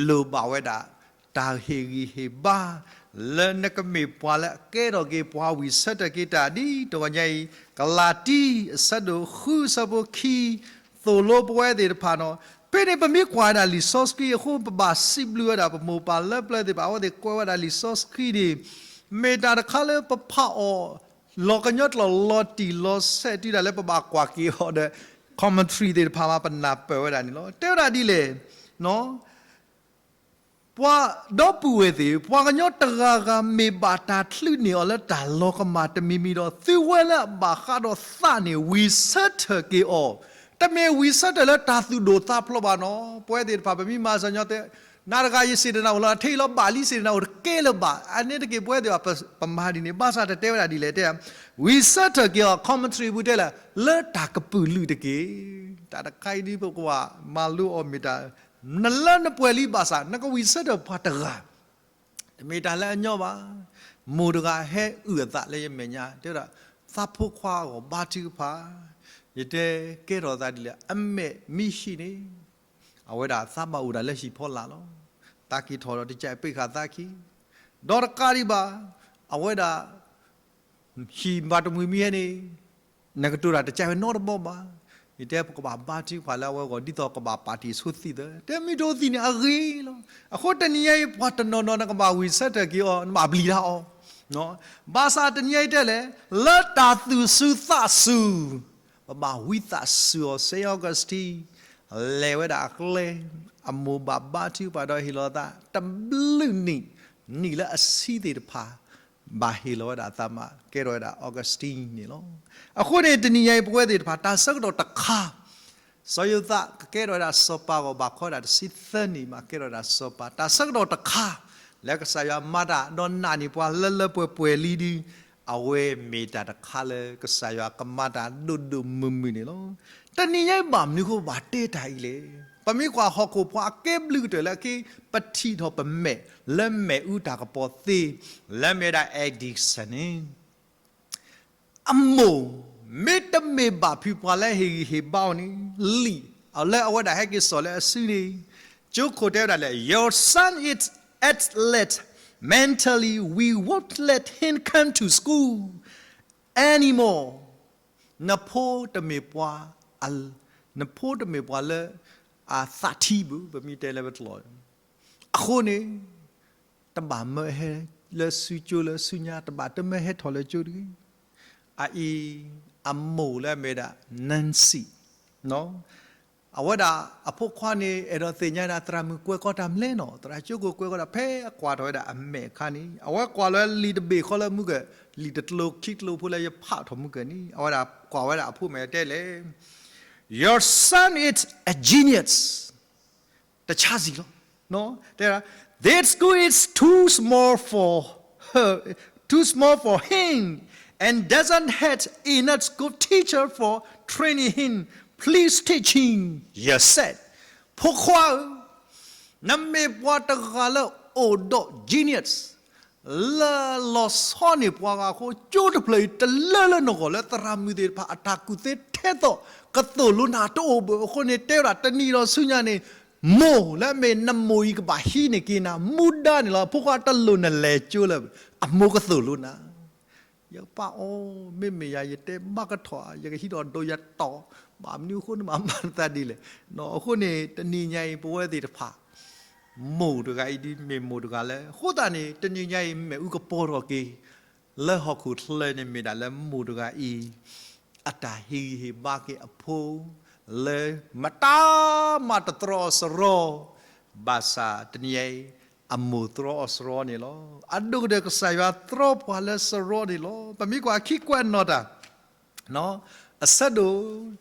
လိၣ်ဘၣ်ဝဲဒၣ် တၢ်ဟ့ၣ်ဂံၢ်ဟ့ၣ်ဘါ လၢနကမ့ၢ်ပှၤလၢအကဲထီၣ်က့ၤပှၤဝံဆၢထၢၣ်က့ၤတၢ်ဒ်တဂီၤညါအံၤ, ကလၤတံ အဆၢဒိၣ်ဃု အဆၢဖိခံ သိၣ်လိပဝဲသ့ၣ်တဖၣ်နီၤ. ဖဲန့ၣ်ပမ့ၢ်ကွၢ်ဝဲဒၣ်လံာ်စီဆှံအဃိ ပဘၣ်စံးဘျုးဝဲဒၣ်ပမိၢ်ပၢ်လၢပျၢၤသ့ၣ်တဖၣ် အဝဲသ့ၣ်ကွဲးဝဲဒၣ်လံာ်စီဆှံန့ၣ် မ့ၢ်တၢ်တခါလၢပဖးအီၤ လီၤကညီကျိာ်လီၤတံၢ်လီၤဆဲးတုၤဒၣ်လၢပဘၣ်ကွၢ်က့ၤအီၤဒီး commentary သ့ၣ်တဖၣ်မး ပနၢ်ပၢၢ်ဝဲဒၣ်န့ၣ်လီၤ. တဲဝဲဒၣ်ဒ်လဲၣ် ပှၤဒီပုၢ်ဝဲၢ်သ့ၣ်, ပှၤကညီတဂၤဂၤမ့ၢ်ဘၣ်တၢ်ချုးန့ၢ်အီၤလၢတၢ်လီၤကမၣ်တမံၤမံၤဒီး သုဝဲလၢအဘၣ်ဃးဒီးသးန့ၣ် ဝံဆၢထၢၣ်က့ၤအီၤ, တမ့ၢ်ဝံၣ်ဆၢထၢၣ်လၢတၢ်သူၣ်ဒိၣ်သးဖျိးဘၣ်နီၤ. ပဝဲသ့ၣ်တဖၣ် ပမ့ၢ်မၤစၢၤညီသ့, နၤတဂၤယစံၣ်တနၢ်အိၣ်လီၤ, ထဲအံၤလီၤဘၣ်လံ စံၣ်တနၢ်အိၣ်တကဲလၢၤဘၣ်. အန့ၣ်တက့ၢ် ပဝဲသ့ၣ်တဖၣ် ပမၤဒ်န့ၣ် ဘၣ်ဆၣ်တတဲဝဲဒၣ်ဒ်လဲၣ်တဲ, ဝံၣ်ဆၢထၢၣ်က့ၤအီၤ commentary ပူၤတဲလၢ လၢတၢ်ကပုာ်လုးတက့ၢ်. တၢ်တခါအံၤဒ်ပကဘၣ်မၤလိအီၤမ့ၢ်တၢ် နလၢနပှဲၤလံဘၣ်ဆၣ် နကဝံၣ်ဆၢထၢၣ်ပှၤတဂၤ တမ့ၢ်တၢ်လၢအညီဘၣ်. မိၢ်တဂၤဟဲအုၣ်အသးလၢယမဲာ်ညါ တဲဝဲဒၣ်, သးဖိခွါအဂီၢ်ဘါထုကဖၣ်, ယတဲကဲထီၣ်သးဒ်လဲၣ်, အမဲာ်မ့ၢ်ဟံးန့ၣ်, အဝဲဒၣ်သးဘၣ်အိၣ်ဒၣ်လၢဟံၣ်ဖီလာ်လီၤ. သးက့ၤထီၣ်ဒီးတကဲပိတ်ခါသးခံ, ဒီးတကးဒံးဘၣ်, အဝဲဒၣ် ဟံၣ်ဘၣ်တမှံၤမ့ၢ်ဟဲန့ၣ် နကတိၤတၢ်တကဲဝဲနီတဘီဘၣ်. ယတဲပကဘၣ်ဘါထုကဖၣ်လၢအဝဲအဂီၢ် ဒ်သိးကဘၣ်ပာ်တ့ၢ်ဆိသံသး, တဲမ့ၢ်တအိၣ်သံန့ၣ်အဂ့ၤလီၤ. အဃိတနံၤညါအံၤ ပှၤတနီၤနီၤ နကဘၣ်ဝံၣ်ဆၢထၢၣ်က့ၤအီၤ နဘၣ်ပျံၤတၢ်အီၤ, ဘၣ်ဆၣ်တနံၤညါအံၤတဲလဲၣ်, လၢတၢ်သူၣ်စူၤသးစူၤ ပဘၣ်ဝံသးစူၤအီၤ. Saint Augustine လဲၤဝဲဒၣ်အကျဲ, အမိၢ်ဘၣ်ဘါထုကဖၣ်ဒီးဟ့ၣ်လီၤသး တဘျုးနံၣ်, နံၣ်လၢအဆံသ့ၣ်တဖၣ် ဘၣ်ဟ့ၣ်လီၤဝဲဒၣ်အသးမး ကဲထီၣ်ဝဲဒၣ် Augustine န့ၣ်လီၤ. အဃိန့ၣ် တနံၤညါအံၤ ပဝဲသ့ၣ်တဖၣ် တၢ်ဆၢကတီၢ်တခါ စီၤယိၤသးကကဲထီၣ်ဝဲဒၣ်စီၤပၤအဂီၢ် ဘၣ်ခီဒၣ်တဆံသၢနံၣ်မး ကဲထီၣ်ဝဲဒၣ်စီၤပၤ. တၢ်ဆၢကတီၢ်တခါ လၢကစၢ်ယွၤမၤတၢ်ဒီးနာ်န့ၢ်ပှၤလၢလၢပှဲၤပှဲၤလံဒီး အဝဲမ့ၢ်တၢ်တခါလၢကစၢ်ယွၤကမၤတၢ်ဒိၣ်ဒိၣ်မုၢ်မုၢ်န့ၣ်လီၤ. တနံၤညါအံၤဘၣ်မနုၤအဃိဘၣ်တဲတၢ်အံၤလဲၣ်. ပမ့ၢ်ကွၢ်ဟီၣ်ခိၣ်ပှၤအကဲဘျုးကတၢၢ်လၢအက့ ပထံၣ်ထီၣ်ပမဲာ်လၢမဲာ်အူတၢ်ကပီၤသ့ လၢမ့ၢ်ဝဲဒၣ် Edison န့ၣ် အမိၢ် မ့တမ့ၢ်ဘၣ်ဖုးပှၤလၢဟ့ၣ်ဂံၢ်ဟ့ၣ်ဘါအီၤန့ၣ် လံာ်လၢအဝဲဒၣ်ဟဲက့ၤစိာ်လၢအစုန့ၣ် ကၠိခိၣ်တဲဝဲဒၣ်လၢ Your son is athletic mentally, we won't let him come to school anymore. နဖိတမ့ၢ်ပှၤ, နဖိတမ့ၢ်ပှၤလၢအသးထံဘၣ်, ပမ့ၢ်တဲလၢပတလီၤ အဃိန့ၣ် တဘၣ်မၢဟဲလၢစုကၠိလၢဆူညါ, တဘၣ်တမၢဟဲထီၣ်လၢကၠိတဂ့ၤ. အအံၤ အမိၢ်လၢအမ့ၢ်ဝဲဒၣ် Nancy အဝဲဒၣ်အဖိခွါန့ၣ် အဲၣ်ဒိးသ့ၣ်ညါဒၣ်သရၣ်မုၣ်ကွဲးကီတၢ်မနုၤလဲၣ်နီၤ, သရၣ်ကၠိခိၣ်ကွဲးကီတၢ် ဖဲအကွၢ်ထီၣ်ဝဲဒၣ်အမဲာ်အခါန့ၣ် အဝဲကွၢ်လီၤလံာ်တဘ့ၣ်ဃီလၢမုၢ်ကၢၢ်, လံာ်တကျိၤခံကျိၤဖိလၢယဖးထီၣ်မုၢ်ကၢၢ်န့ၣ် အဝဲဒၣ်ကွၢ်ဝဲဒၣ်အဖိမဲာ်တဲလဲၣ် Your son is a genius. တဆါစံၣ်လီၤ. တဲဒၣ် This school is too small for her, too small for him and doesn't have enough good teacher for training him. Please teach him yourself. ဖိခွါဧၢ, နမ့ၢ်ပှၤတဂၤလၢအိၣ်ဒီး genius လၢလီၤဆီန့ၢ်ပှၤဂၤအဃိ ကၠိတဖျၢၣ်အံၤတလၢလၢနဂီၢ်လၢသရၣ်မုၣ်သ့ၣ်တဖၣ်အတၢ်ကူၣ်သ့ထဲသိး ကသိၣ်လိနၤတအိၣ်ဘၣ်. အဃိန့ၣ် တဲဝဲဒၣ်တနံၤဒီးဆူညါန့ၣ် မိၢ်လၢအမ့ၢ်နမိၢ်အံၤကဘၣ်ဟံးန့ၢ်က့ၤနၤ မူဒါန့ၣ်လီၤ. ဖိခွါတလိၣ်နလဲၤကၠိလၢၤ, အမိၢ်ကသိၣ်လိနၤ ယပၢ်အီၤ မ့မ့ၢ်ယၤ ယတဲဘၣ်ကထီၣ် ယကဟံးဒီးဒိးယတီၢ်, ဘၣ်မနုၤအဃိန့ၣ်မၤမၤသးဒ်လဲၣ်. အဃိန့ၣ် တနံၤညါအံၤ ပဝဲသ့ၣ်တဖၣ် မိၢ်တဂၤအံၤဒ်မ့ၢ်မိၢ်တဂၤလၢ အဃိသတးန့ၣ် တနံၤညါအံၤ မ့ၣ်အူကပီၤထီၣ်က့ၤ လၢဟီၣ်ခိၣ်ချၢန့ၣ် မ့ၢ်ဒၣ်လၢမိၢ်တဂၤအံၤ အတၢ်ဟ့ၣ်ဂံၢ်ဟ့ၣ်ဘါက့ၤအဖိ လၢမတၤမၤတတြီအီၤစရီ, ဘၣ်ဆၣ်တနံၤညါအံၤ အမိၢ်တြီအီၤစရီန့ၣ်လီၤ. အဒိၣ်ကတၢၢ်ကစၢ်ယွၤတြီပှၤလၢစရီန့ၣ်လီၤ. ပမ့ၢ်ကွၢ်ခံကွဲးနီၣ်တၢ် အဆၢဒိၣ်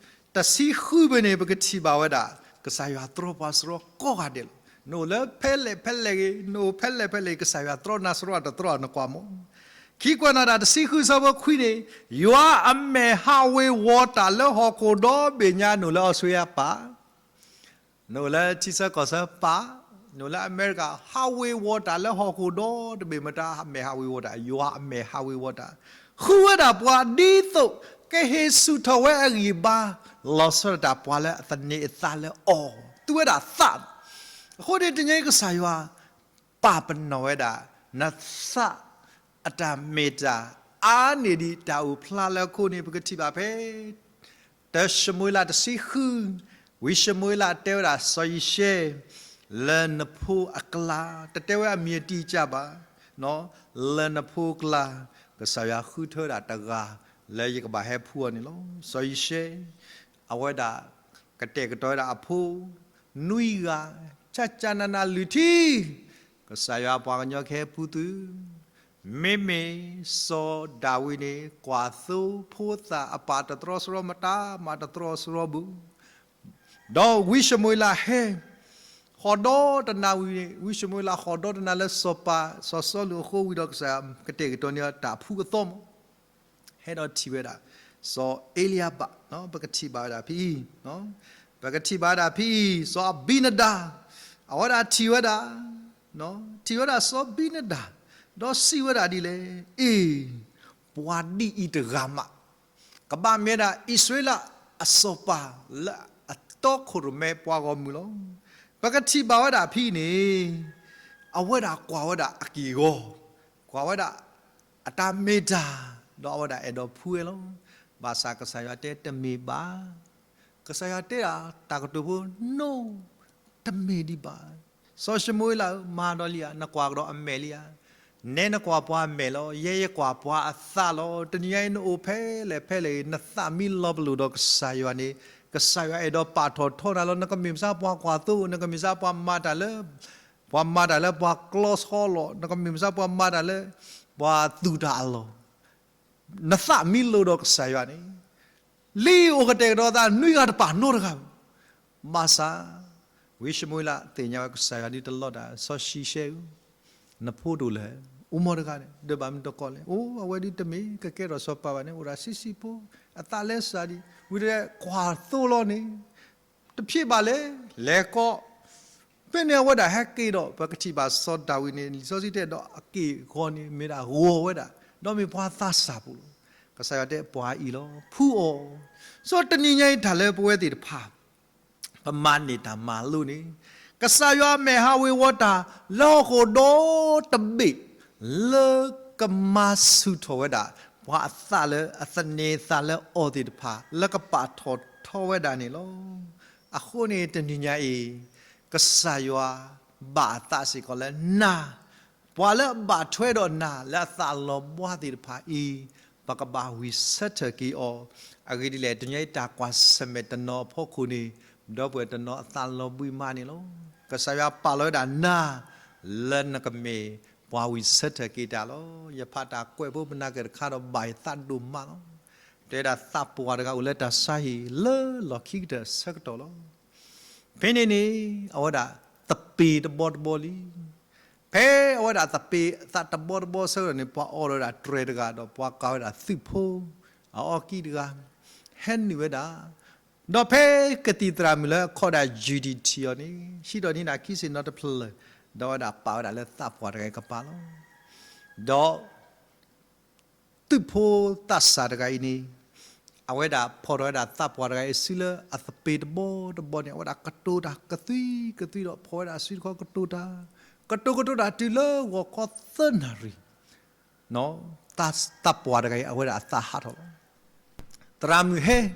တဆံဃုဖဲန့ၣ် ပကထံၣ်ဘၣ်ဝဲဒၣ် ကစၢ်ယွၤတြီပှၤစရီကိးဂၤဒဲးလီၤ. နအိၣ်လၢဖဲလဲၣ်ဖဲလဲၣ်ဂ့ၤ, နအိၣ်ဖဲလဲၣ်ဖဲလဲၣ်ဂ့ၤ ကစၢ်ယွၤတြီနၤစရီတတြီနကွၢ်မး. ခံကွဲးနီၣ်တၢ်တဆံဃုဆၢဖိခွံန့ၣ်, ယွၤအမဲာ်ဟးဝ့ၤဝီၤတၢ်လၢဟီၣ်ခိၣ်ဒီဘ့ၣ်ညါ နအိၣ်လၢအီစထြ့လယါပၢ် နအိၣ်လၢထံဆၢကီၢ်ဆၢပၢ်, နအိၣ်လၢအမဲရကၤ ဟးဝ့ၤဝီၤတၢ်လၢဟီၣ်ခိၣ်ဒီတဘ့ၣ် မတၤအမဲာ်ဟးဝ့ၤဝီၤတၢ်, ယွၤအမဲာ်ဟးဝ့ၤဝီၤတၢ်, ဃုဝဲဒၣ်ပှၤဒ်သိး ကဟ့ၣ်ဆူၣ်ထီၣ်ဝဲအဂံၢ်အဘါ လီၤဆီဒၣ်တၢ်ပှၤလၢအသန့ၤအသးလၢအီၤ, သူဝဲဒၣ်သး. အဃိန့ၣ် တနံၤအံၤကစၢ်ယွၤ ပာ်ပနီၣ်ဝဲဒၣ် နသးအတၢ်မ့ၢ်တၢ်အါန့ၢ်ဒံးတၢ်အိၣ်ဖျါလၢအခိၣ်န့ၣ် ပကထံၣ်ဘၣ်ဖဲ တၢၡမူၤအ့လးတဆံဃု, ဝံၡမူၤအ့လးတဲဝဲဒၣ်စီၤယံၤၡဲ လၢနဖိအကျါ, တတဲဝဲအမံၤအတံၢ်ကၢ်ဘၣ်, လၢနဖိအကျါ, ကစၢ်ယွၤဃုထၢဝဲဒၣ်တဂၤ လၢယကဘၣ်ဟဲဖှူအီၤန့ၣ်လီၤ. စီၤယံၤၡဲ အဝဲဒၣ် ကတဲာ်ကတီၤဝဲဒၣ်အဖိ နွံဂၤ, ကၠၢ်ကၠၢ်နးနးလုၢ်ထံ, ကစၢ်ယွၤပှၤကညီကဟဲဖှူသု, မ့မ့ၢ်စီၤဒၤဝံးန့ၣ် ကွၢ်သိဖိသၣ်အပၢ်တတြီစရီ မတၤမၤတတြီစရီဘၣ်, ဒီးဝံၡမူၤအ့လးဟဲ ဃီၤဒီတနၤဝံၤန့ၣ် ဝံၡမူၤအ့လးဃီၤဒီတနၤလၢစီၤပၤ စီၤစီလူးအဃိဝံၤဒီး ကစၢ်ယွၤကတဲာ်ကတီၤန့ၢ်တၢ်အဖုအသီမး, ဟဲဒီးထံၣ်ဝဲဒၣ် စီၤအ့လံယၤဘး, ပကထံၣ်ဘၣ်ဝဲဒၣ်ဖဲအံၤ, ပကထံၣ်ဘၣ်ဝဲဒၣ်ဖဲအံၤ စီၤအဘံနဒၤ, အဝဲဒၣ်ထံၣ်ဝဲဒၣ်, ထံၣ်ဝဲဒၣ်စီၤအဘံနဒၤ, ဒီးစံးဝဲဒၣ်ဒ်လဲၣ်, အ့ၣ်, ပှၤဒ်အံၤတဂၤမး ကဘၣ်မ့ၢ်ဒၣ်အံၣ်စရ့လးအစီၤပၤလၢအတီခိၣ်ရိၣ်မဲပှၤဂီၢ်မုၢ်လီၤ. ပကထံၣ်ဘၣ်ဝဲဒၣ်ဖဲအံၤန့ၣ် အဝဲဒၣ်ကွၢ်ဝဲဒၣ်အက့ၢ်အဂီၤ, ကွၢ်ဝဲဒၣ်အတၢ်မ့ၢ်တၢ်, ဒီးအဝဲဒၣ်အဲၣ်ဒိးဖှူဝဲလီၤ. ဘၣ်ဆၣ်ကစၢ်ယွၤတဲတမ့ၢ်ဘၣ်, ကစၢ်ယွၤတဲဒၣ်တၢ်ကတိၤဖိ no, တမ့ၢ်ဒံးဘၣ်. စီၤၡမူၤအ့လးဧၢ, မၤဒီးလံဧါ, နကွၢ်ကဒီးအမဲာ်လံဧါ. နဲနကွၢ်ပှၤအမဲာ်လီၤ, ယဲယကွၢ်ပှၤအသးလီၤ. တနံၤညါအံၤနအိၣ်ဖဲလဲၣ်ဖဲလဲၣ်အံၤ နသးမ့ၢ်လီၤပလိာ်ဒီးကစၢ်ယွၤန့ၣ် ကစၢ်ယွၤအဲၣ်ဒိးပာ်ထီၣ်ထီနၤလီၤ. နကမ့ၢ်မ့ၢ်စ့ၢ်ပှၤကွၢ်သိ, နကမ့ၢ်မ့ၢ်စ့ၢ်ပှၤမၤတၢ်လၢ ပှၤမၤတၢ်လၢပှၤကျီဆှီလီၤ, နကမ့ၢ်မ့ၢ်စ့ၢ်ပှၤမၤတၢ်လၢ ပှၤသူၣ်တၢ်အလီၢ်, နသးမ့ၢ်လီၤဒီးကစၢ်ယွၤန့ၣ် လံာ်အိၣ်ကတဲာ်ကတီၤသးနွံဂၤတပာ်နီတဂၤဘၣ်. ဘၣ်ဆၣ် ဝံၡမူၤအ့လးသ့ၣ်ညါဝဲကစၢ်ယွၤဒုးတလီတၢ်, စီၤၡံၡဲဧၢ, နဖိတအိၣ်လၢၤ, အိၣ်မ့ၢ်တဂၤန့ၣ် ဒီးဘၣ်မနုၤတကိးလဲၣ်. အိၣ်, အဝဲဒုးတမ့ၢ်ကကဲထီၣ်စီၤပၤဘၣ်န့ၣ် အိၣ်ဒၣ်ဆံးဆံးဖိ, အသးလဲၤစၢ်ဒံး, ဝံၤဒီးကွၢ်သိလီၤန့ၣ် တဖျ့ဘၣ်လဲၣ်, လဲၤကိး, ဖဲန့ၣ်အဝဲဒၣ်ဟဲက့ၤဒီး ပကထံၣ်ဘၣ်စီၤဒၤဝံးန့ၣ် လံာ်စီဆှံတဲဒီးအက့ၢ်အဂီၤန့ၣ် မ့ၢ်ဒၣ်ဂီၤဝဲဒၣ်, ဒီးမ့ၢ်ပှၤသးစၢ်ပူၤလီၤ. ကစၢ်ယွၤတဲပှၤအံၤလီၤ, ဖှူအီၤ. စီၤတနံၤညါအံၤတၢ်လၢပဝဲသ့ၣ်တဖၣ် ပမၤန့ၢ်တၢ်မၤလိန့ၣ် ကစၢ်ယွၤမဲာ်ဟးဝ့ၤဝီၤတၢ်လၢဟီၣ်ခိၣ်ဒီတဘ့ၣ် လၢကမၤဆူၣ်ထီၣ်ဝဲဒၣ် ပှၤအသးလၢအသန့ၤသးလၢအီၤသ့ၣ်တဖၣ် လၢကပာ်ထီၣ်ထီဝဲဒၣ်န့ၣ်လီၤ. အဃိန့ၣ်တနံၤညါအံၤ ကစၢ်ယွၤဘၣ်အသးစ့ၢ်ကီးလၢနၤ, ပှၤလၢအဘၣ်ထွဲဒီးနၤလၢအသးလီၤဘှါသ့ၣ်တဖၣ်အံၤ ပကဘၣ်ဝံၣ်ဆၢထၢၣ်က့ၤအီၤ, အဂ့ၢ်ဒ်လဲၣ် တနံၤညါအံၤတၢ်ကွၢ်ဆၢၣ်မဲာ်တနီၤအဖီခိၣ်န့ၣ် ဒီပုၢ်ဝဲၢ်တနီၤအသးလီၤဘှံးမးန့ၣ်လီၤ. ကစၢ်ယွၤပာ်လီၤဝဲဒၣ်နၤ လၢနကမ့ၢ်ပှၤဝံၣ်ဆၢထၢၣ်က့ၤတၢ်လီၤ. ယဖးတၢ်ကွဲးဖိမနၤက့ၤတခါဒီးဘၣ်ယသးဒိၣ်မးလီၤ. တဲဝဲဒၣ်သးပှၢ်တဂၤအိၣ်လၢတၢ်ဆါဟံၣ်လၢလီၢ်ခံကတၢၢ်ဆၢကတီၢ်လီၤ. ဖဲန့ၣ်န့ၣ် အဝဲဒၣ်သပ့ၤတဘီတဘီလံ. ဖဲအဝဲဒၣ်သပ့ၤသးတဘီတဘီဆၢကတီၢ်န့ၣ် ပှၤအီၣ်ဒီးဝဲဒၣ်တြဲၤတဂၤဒီး ပှၤကၤဝဲဒၣ်သုးဖိအအီၣ်ကံၣ်တဂၤ ဟဲနုာ်ဝဲဒၣ်, ဒီးဖဲကသံၣ်သရၣ်မုၣ်လၢအခီၣ်ဒၣ်ယူၤဒံၣ်ထံးအီၤန့ၣ် ဟံးထီၣ်န့ၢ်ဒၣ်ခံစ့ၣ်နီၤတဖျၢၣ်, ဒီးဝဲဒၣ်ပာ်ဝဲဒၣ်လၢသးပှၢ်တဂၤအံၤကပၤလီၤ. ဒီး သုးဖိသးစၢ်တဂၤအံၤန့ၣ် အဝဲဒၣ်ဖီၣ်ထီၣ်ဝဲဒၣ်သးပှၢ်တဂၤအံၤစုလၢအသပ့ၤတဘီတဘီန့ၣ် အဝဲဒၣ်ကတိၤတၢ်ကသွံကသွံဒီး ဖီၣ်ဝဲဒၣ်အစုတခီကတိၤတၢ်, ကတိၤကတိၤတၢ်တုၤလၢဂီၤခီသၢနၣ်ရံၣ်, သးပှၢ်တဂၤအံၤအဝဲဒၣ်အသးဟးထီၣ်လီၤ. သရၣ်မုၣ်ဟဲ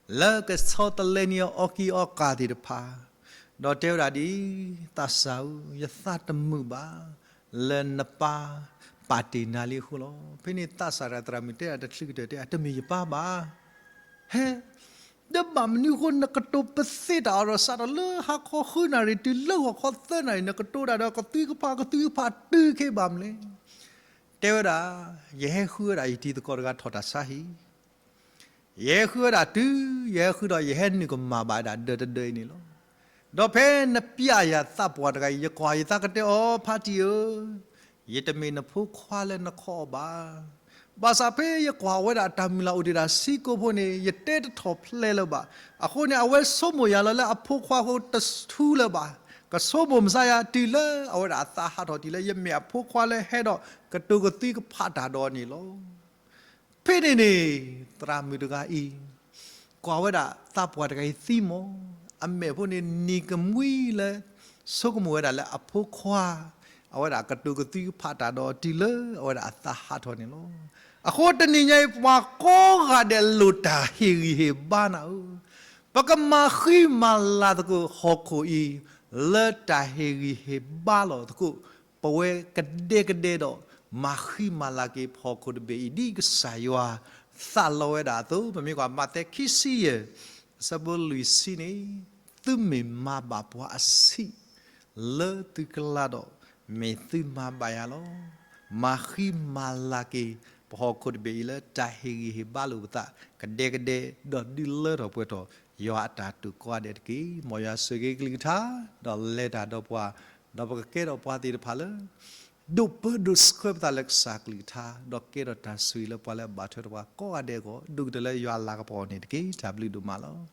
လၢကဆီတလဲန့ၢ်အီၤအီၣ်ကံၣ်အီၣ်ကၤသ့ၣ်တဖၣ်, ဒီးတဲဝဲဒၣ်ဒ်အံၤ, သးစၢ်ဧၢ, ယသးတမုာ်ဘၣ် လၢနပၢ်ပာ်တ့ၢ်နၤလံအဃိလီၤ. ဖဲန့ၣ်သးစၢ်တဂၤသရၣ်မုၣ်တဲဒၣ်တချုးကတၢၢ်တဲ တမ့ၢ်ယပၢ်ဘၣ်. ဟဲ, ဒီးဘၣ်မနုၤအဃိနကတိၤပသ့တၢ်အီၤဒီးစးထီၣ်လၢဟါခီဃုနၣ်ရံၣ်တုၤလၢဂီၤခီသၢနၣ်ရံၣ် နကတိၤတၢ်ဒီးကသွံကဖးကသွံကဖးတုၤခဲဘၣ်မနုၤလဲၣ်. တဲဝဲဒၣ်, ယဟဲဃုဝဲဒၣ်ယတံၤသကိးတဂၤထီၣ်တၢ်ဆါဟံၣ် ယဟဲဃုဝဲဒၣ်တုၤ, ယဟဲဃုဒီးယဟဲနုာ်ကမၣ်ဘၣ်ဝဲဒၣ်ဒၢးတဒၢးအံၤန့ၣ်လီၤ. ဒီးဖဲနပျဲယၤသးပှၢ်တဂၤအံၤ ယကွၢ်ယသးကတဲအီၤ ဖါတံၢ်ဧၢ, ယတမ့ၢ်နဖိခွါလၢနခီအီၤဘၣ်. ဘၣ်ဆၣ်ဖဲယကွၢ်ဝဲဒၣ်တၢ်မုၢ်လၢ်အိၣ်တ့ၢ်ဒၣ်ဆံကိးဖိန့ၣ် ယတဲတထီၣ်ဖျဲးလၢၤဘၣ်. အဃိန့ၣ် အဝဲဆိကမိၣ်ယၤလီၤလၢအဖိခွါအဃိတထူလၢၤဘၣ်. ကဆိကမိၣ်မဆါယၤတုၤလၢအဝဲဒၣ်အသးဟးထီၣ်တုၤလၢယမ့ၢ်အဖိခွါလၢဟဲဒီးကတိၤကသွံကဖးတၢ်ဒီးအီၤန့ၣ်လီၤ. ဖဲန့ၣ်န့ၣ် သရၣ်မုၣ်တဂၤအံၤ ကွၢ်ဝဲဒၣ်သးပှၢ်တဂၤအံၤသံမး, အမဲာ်ဖိန့ၣ်နံၤကမှံလၢ ဆိကမိၣ်ဝဲဒၣ်လၢအဖိခွါ အဝဲဒၣ်ကတိၤကသွံကဖးတၢ်ဒီးတုၤလၢအဝဲဒၣ်အသးဟးထီၣ်န့ၣ်လီၤ. အဃိတနံၤညါအံၤ ပှၤကိးဂၤဒဲးလိၣ်တၢ်ဟ့ၣ်ဂံၢ်ဟ့ၣ်ဘါနၤဧၢ, ပကမၤဃံမၤလၤသကိးဟီၣ်ခိၣ်အံၤ လၢတၢ်ဟ့ၣ်ဂံၢ်ဟ့ၣ်ဘါလီၤသကိး ပဝဲကဒဲကဒဲဒီး မၤဃံမၤလၤက့ၤပဟီၣ်ခိၣ်တဘ့ၣ်အံၤ ဒ်ကစၢ်ယွၤသးလီဝဲဒၣ်အသိး, ပမ့ၢ်ကွၢ်မးသဲခံဆံယဲၢ် အဆၢဖိလွံၢ်ဆံန့ၣ်, သုမ့ၢ်မၤဘၣ်ပှၤအဆံးလၢသုကျါဒီး, မ့ၢ်သုမၤဘၣ်ယၤလီၤ. မၤဃံမၤလၤက့ၤ ပဟီၣ်ခိၣ်တဘ့ၣ်အံၤလၢတၢ်ဟ့ၣ်ဂံၢ်ဟ့ၣ်ဘါလိာ်ပသး ကဒဲကဒဲ ဒီးဒုးလၢထီၣ်ပှဲၤထီၣ် ယွၤအတၢ်တိာ်ကိးဂၤဒဲးတက့ၢ်. မ်ယွၤဆိၣ်ဂ့ၤကလုၢ်ကထါ, ဒီးလဲၤတၢ်ဒီးပှၤ, ဒီးပကကဲထီၣ်ပှၤသ့ၣ်တဖၣ်လၢ ဒိးပၢဒိးဆှၢပသးလၢကစၢ်ကလုၢ်ကထါ, ဒီးကဲထီၣ်တၢ်ဆိၣ်ဂ့ၤလၢပှၤလၢအဘၣ်ထွဲဒီးပှၤကိးဂၤဒဲးအဂီၢ်, ဒိၣ်ကတၢၢ်လၢယွၤအလၤကပီၤန့ၣ်တက့ၢ်. တၢ်ဘျုးဒိၣ်မးလီၤ.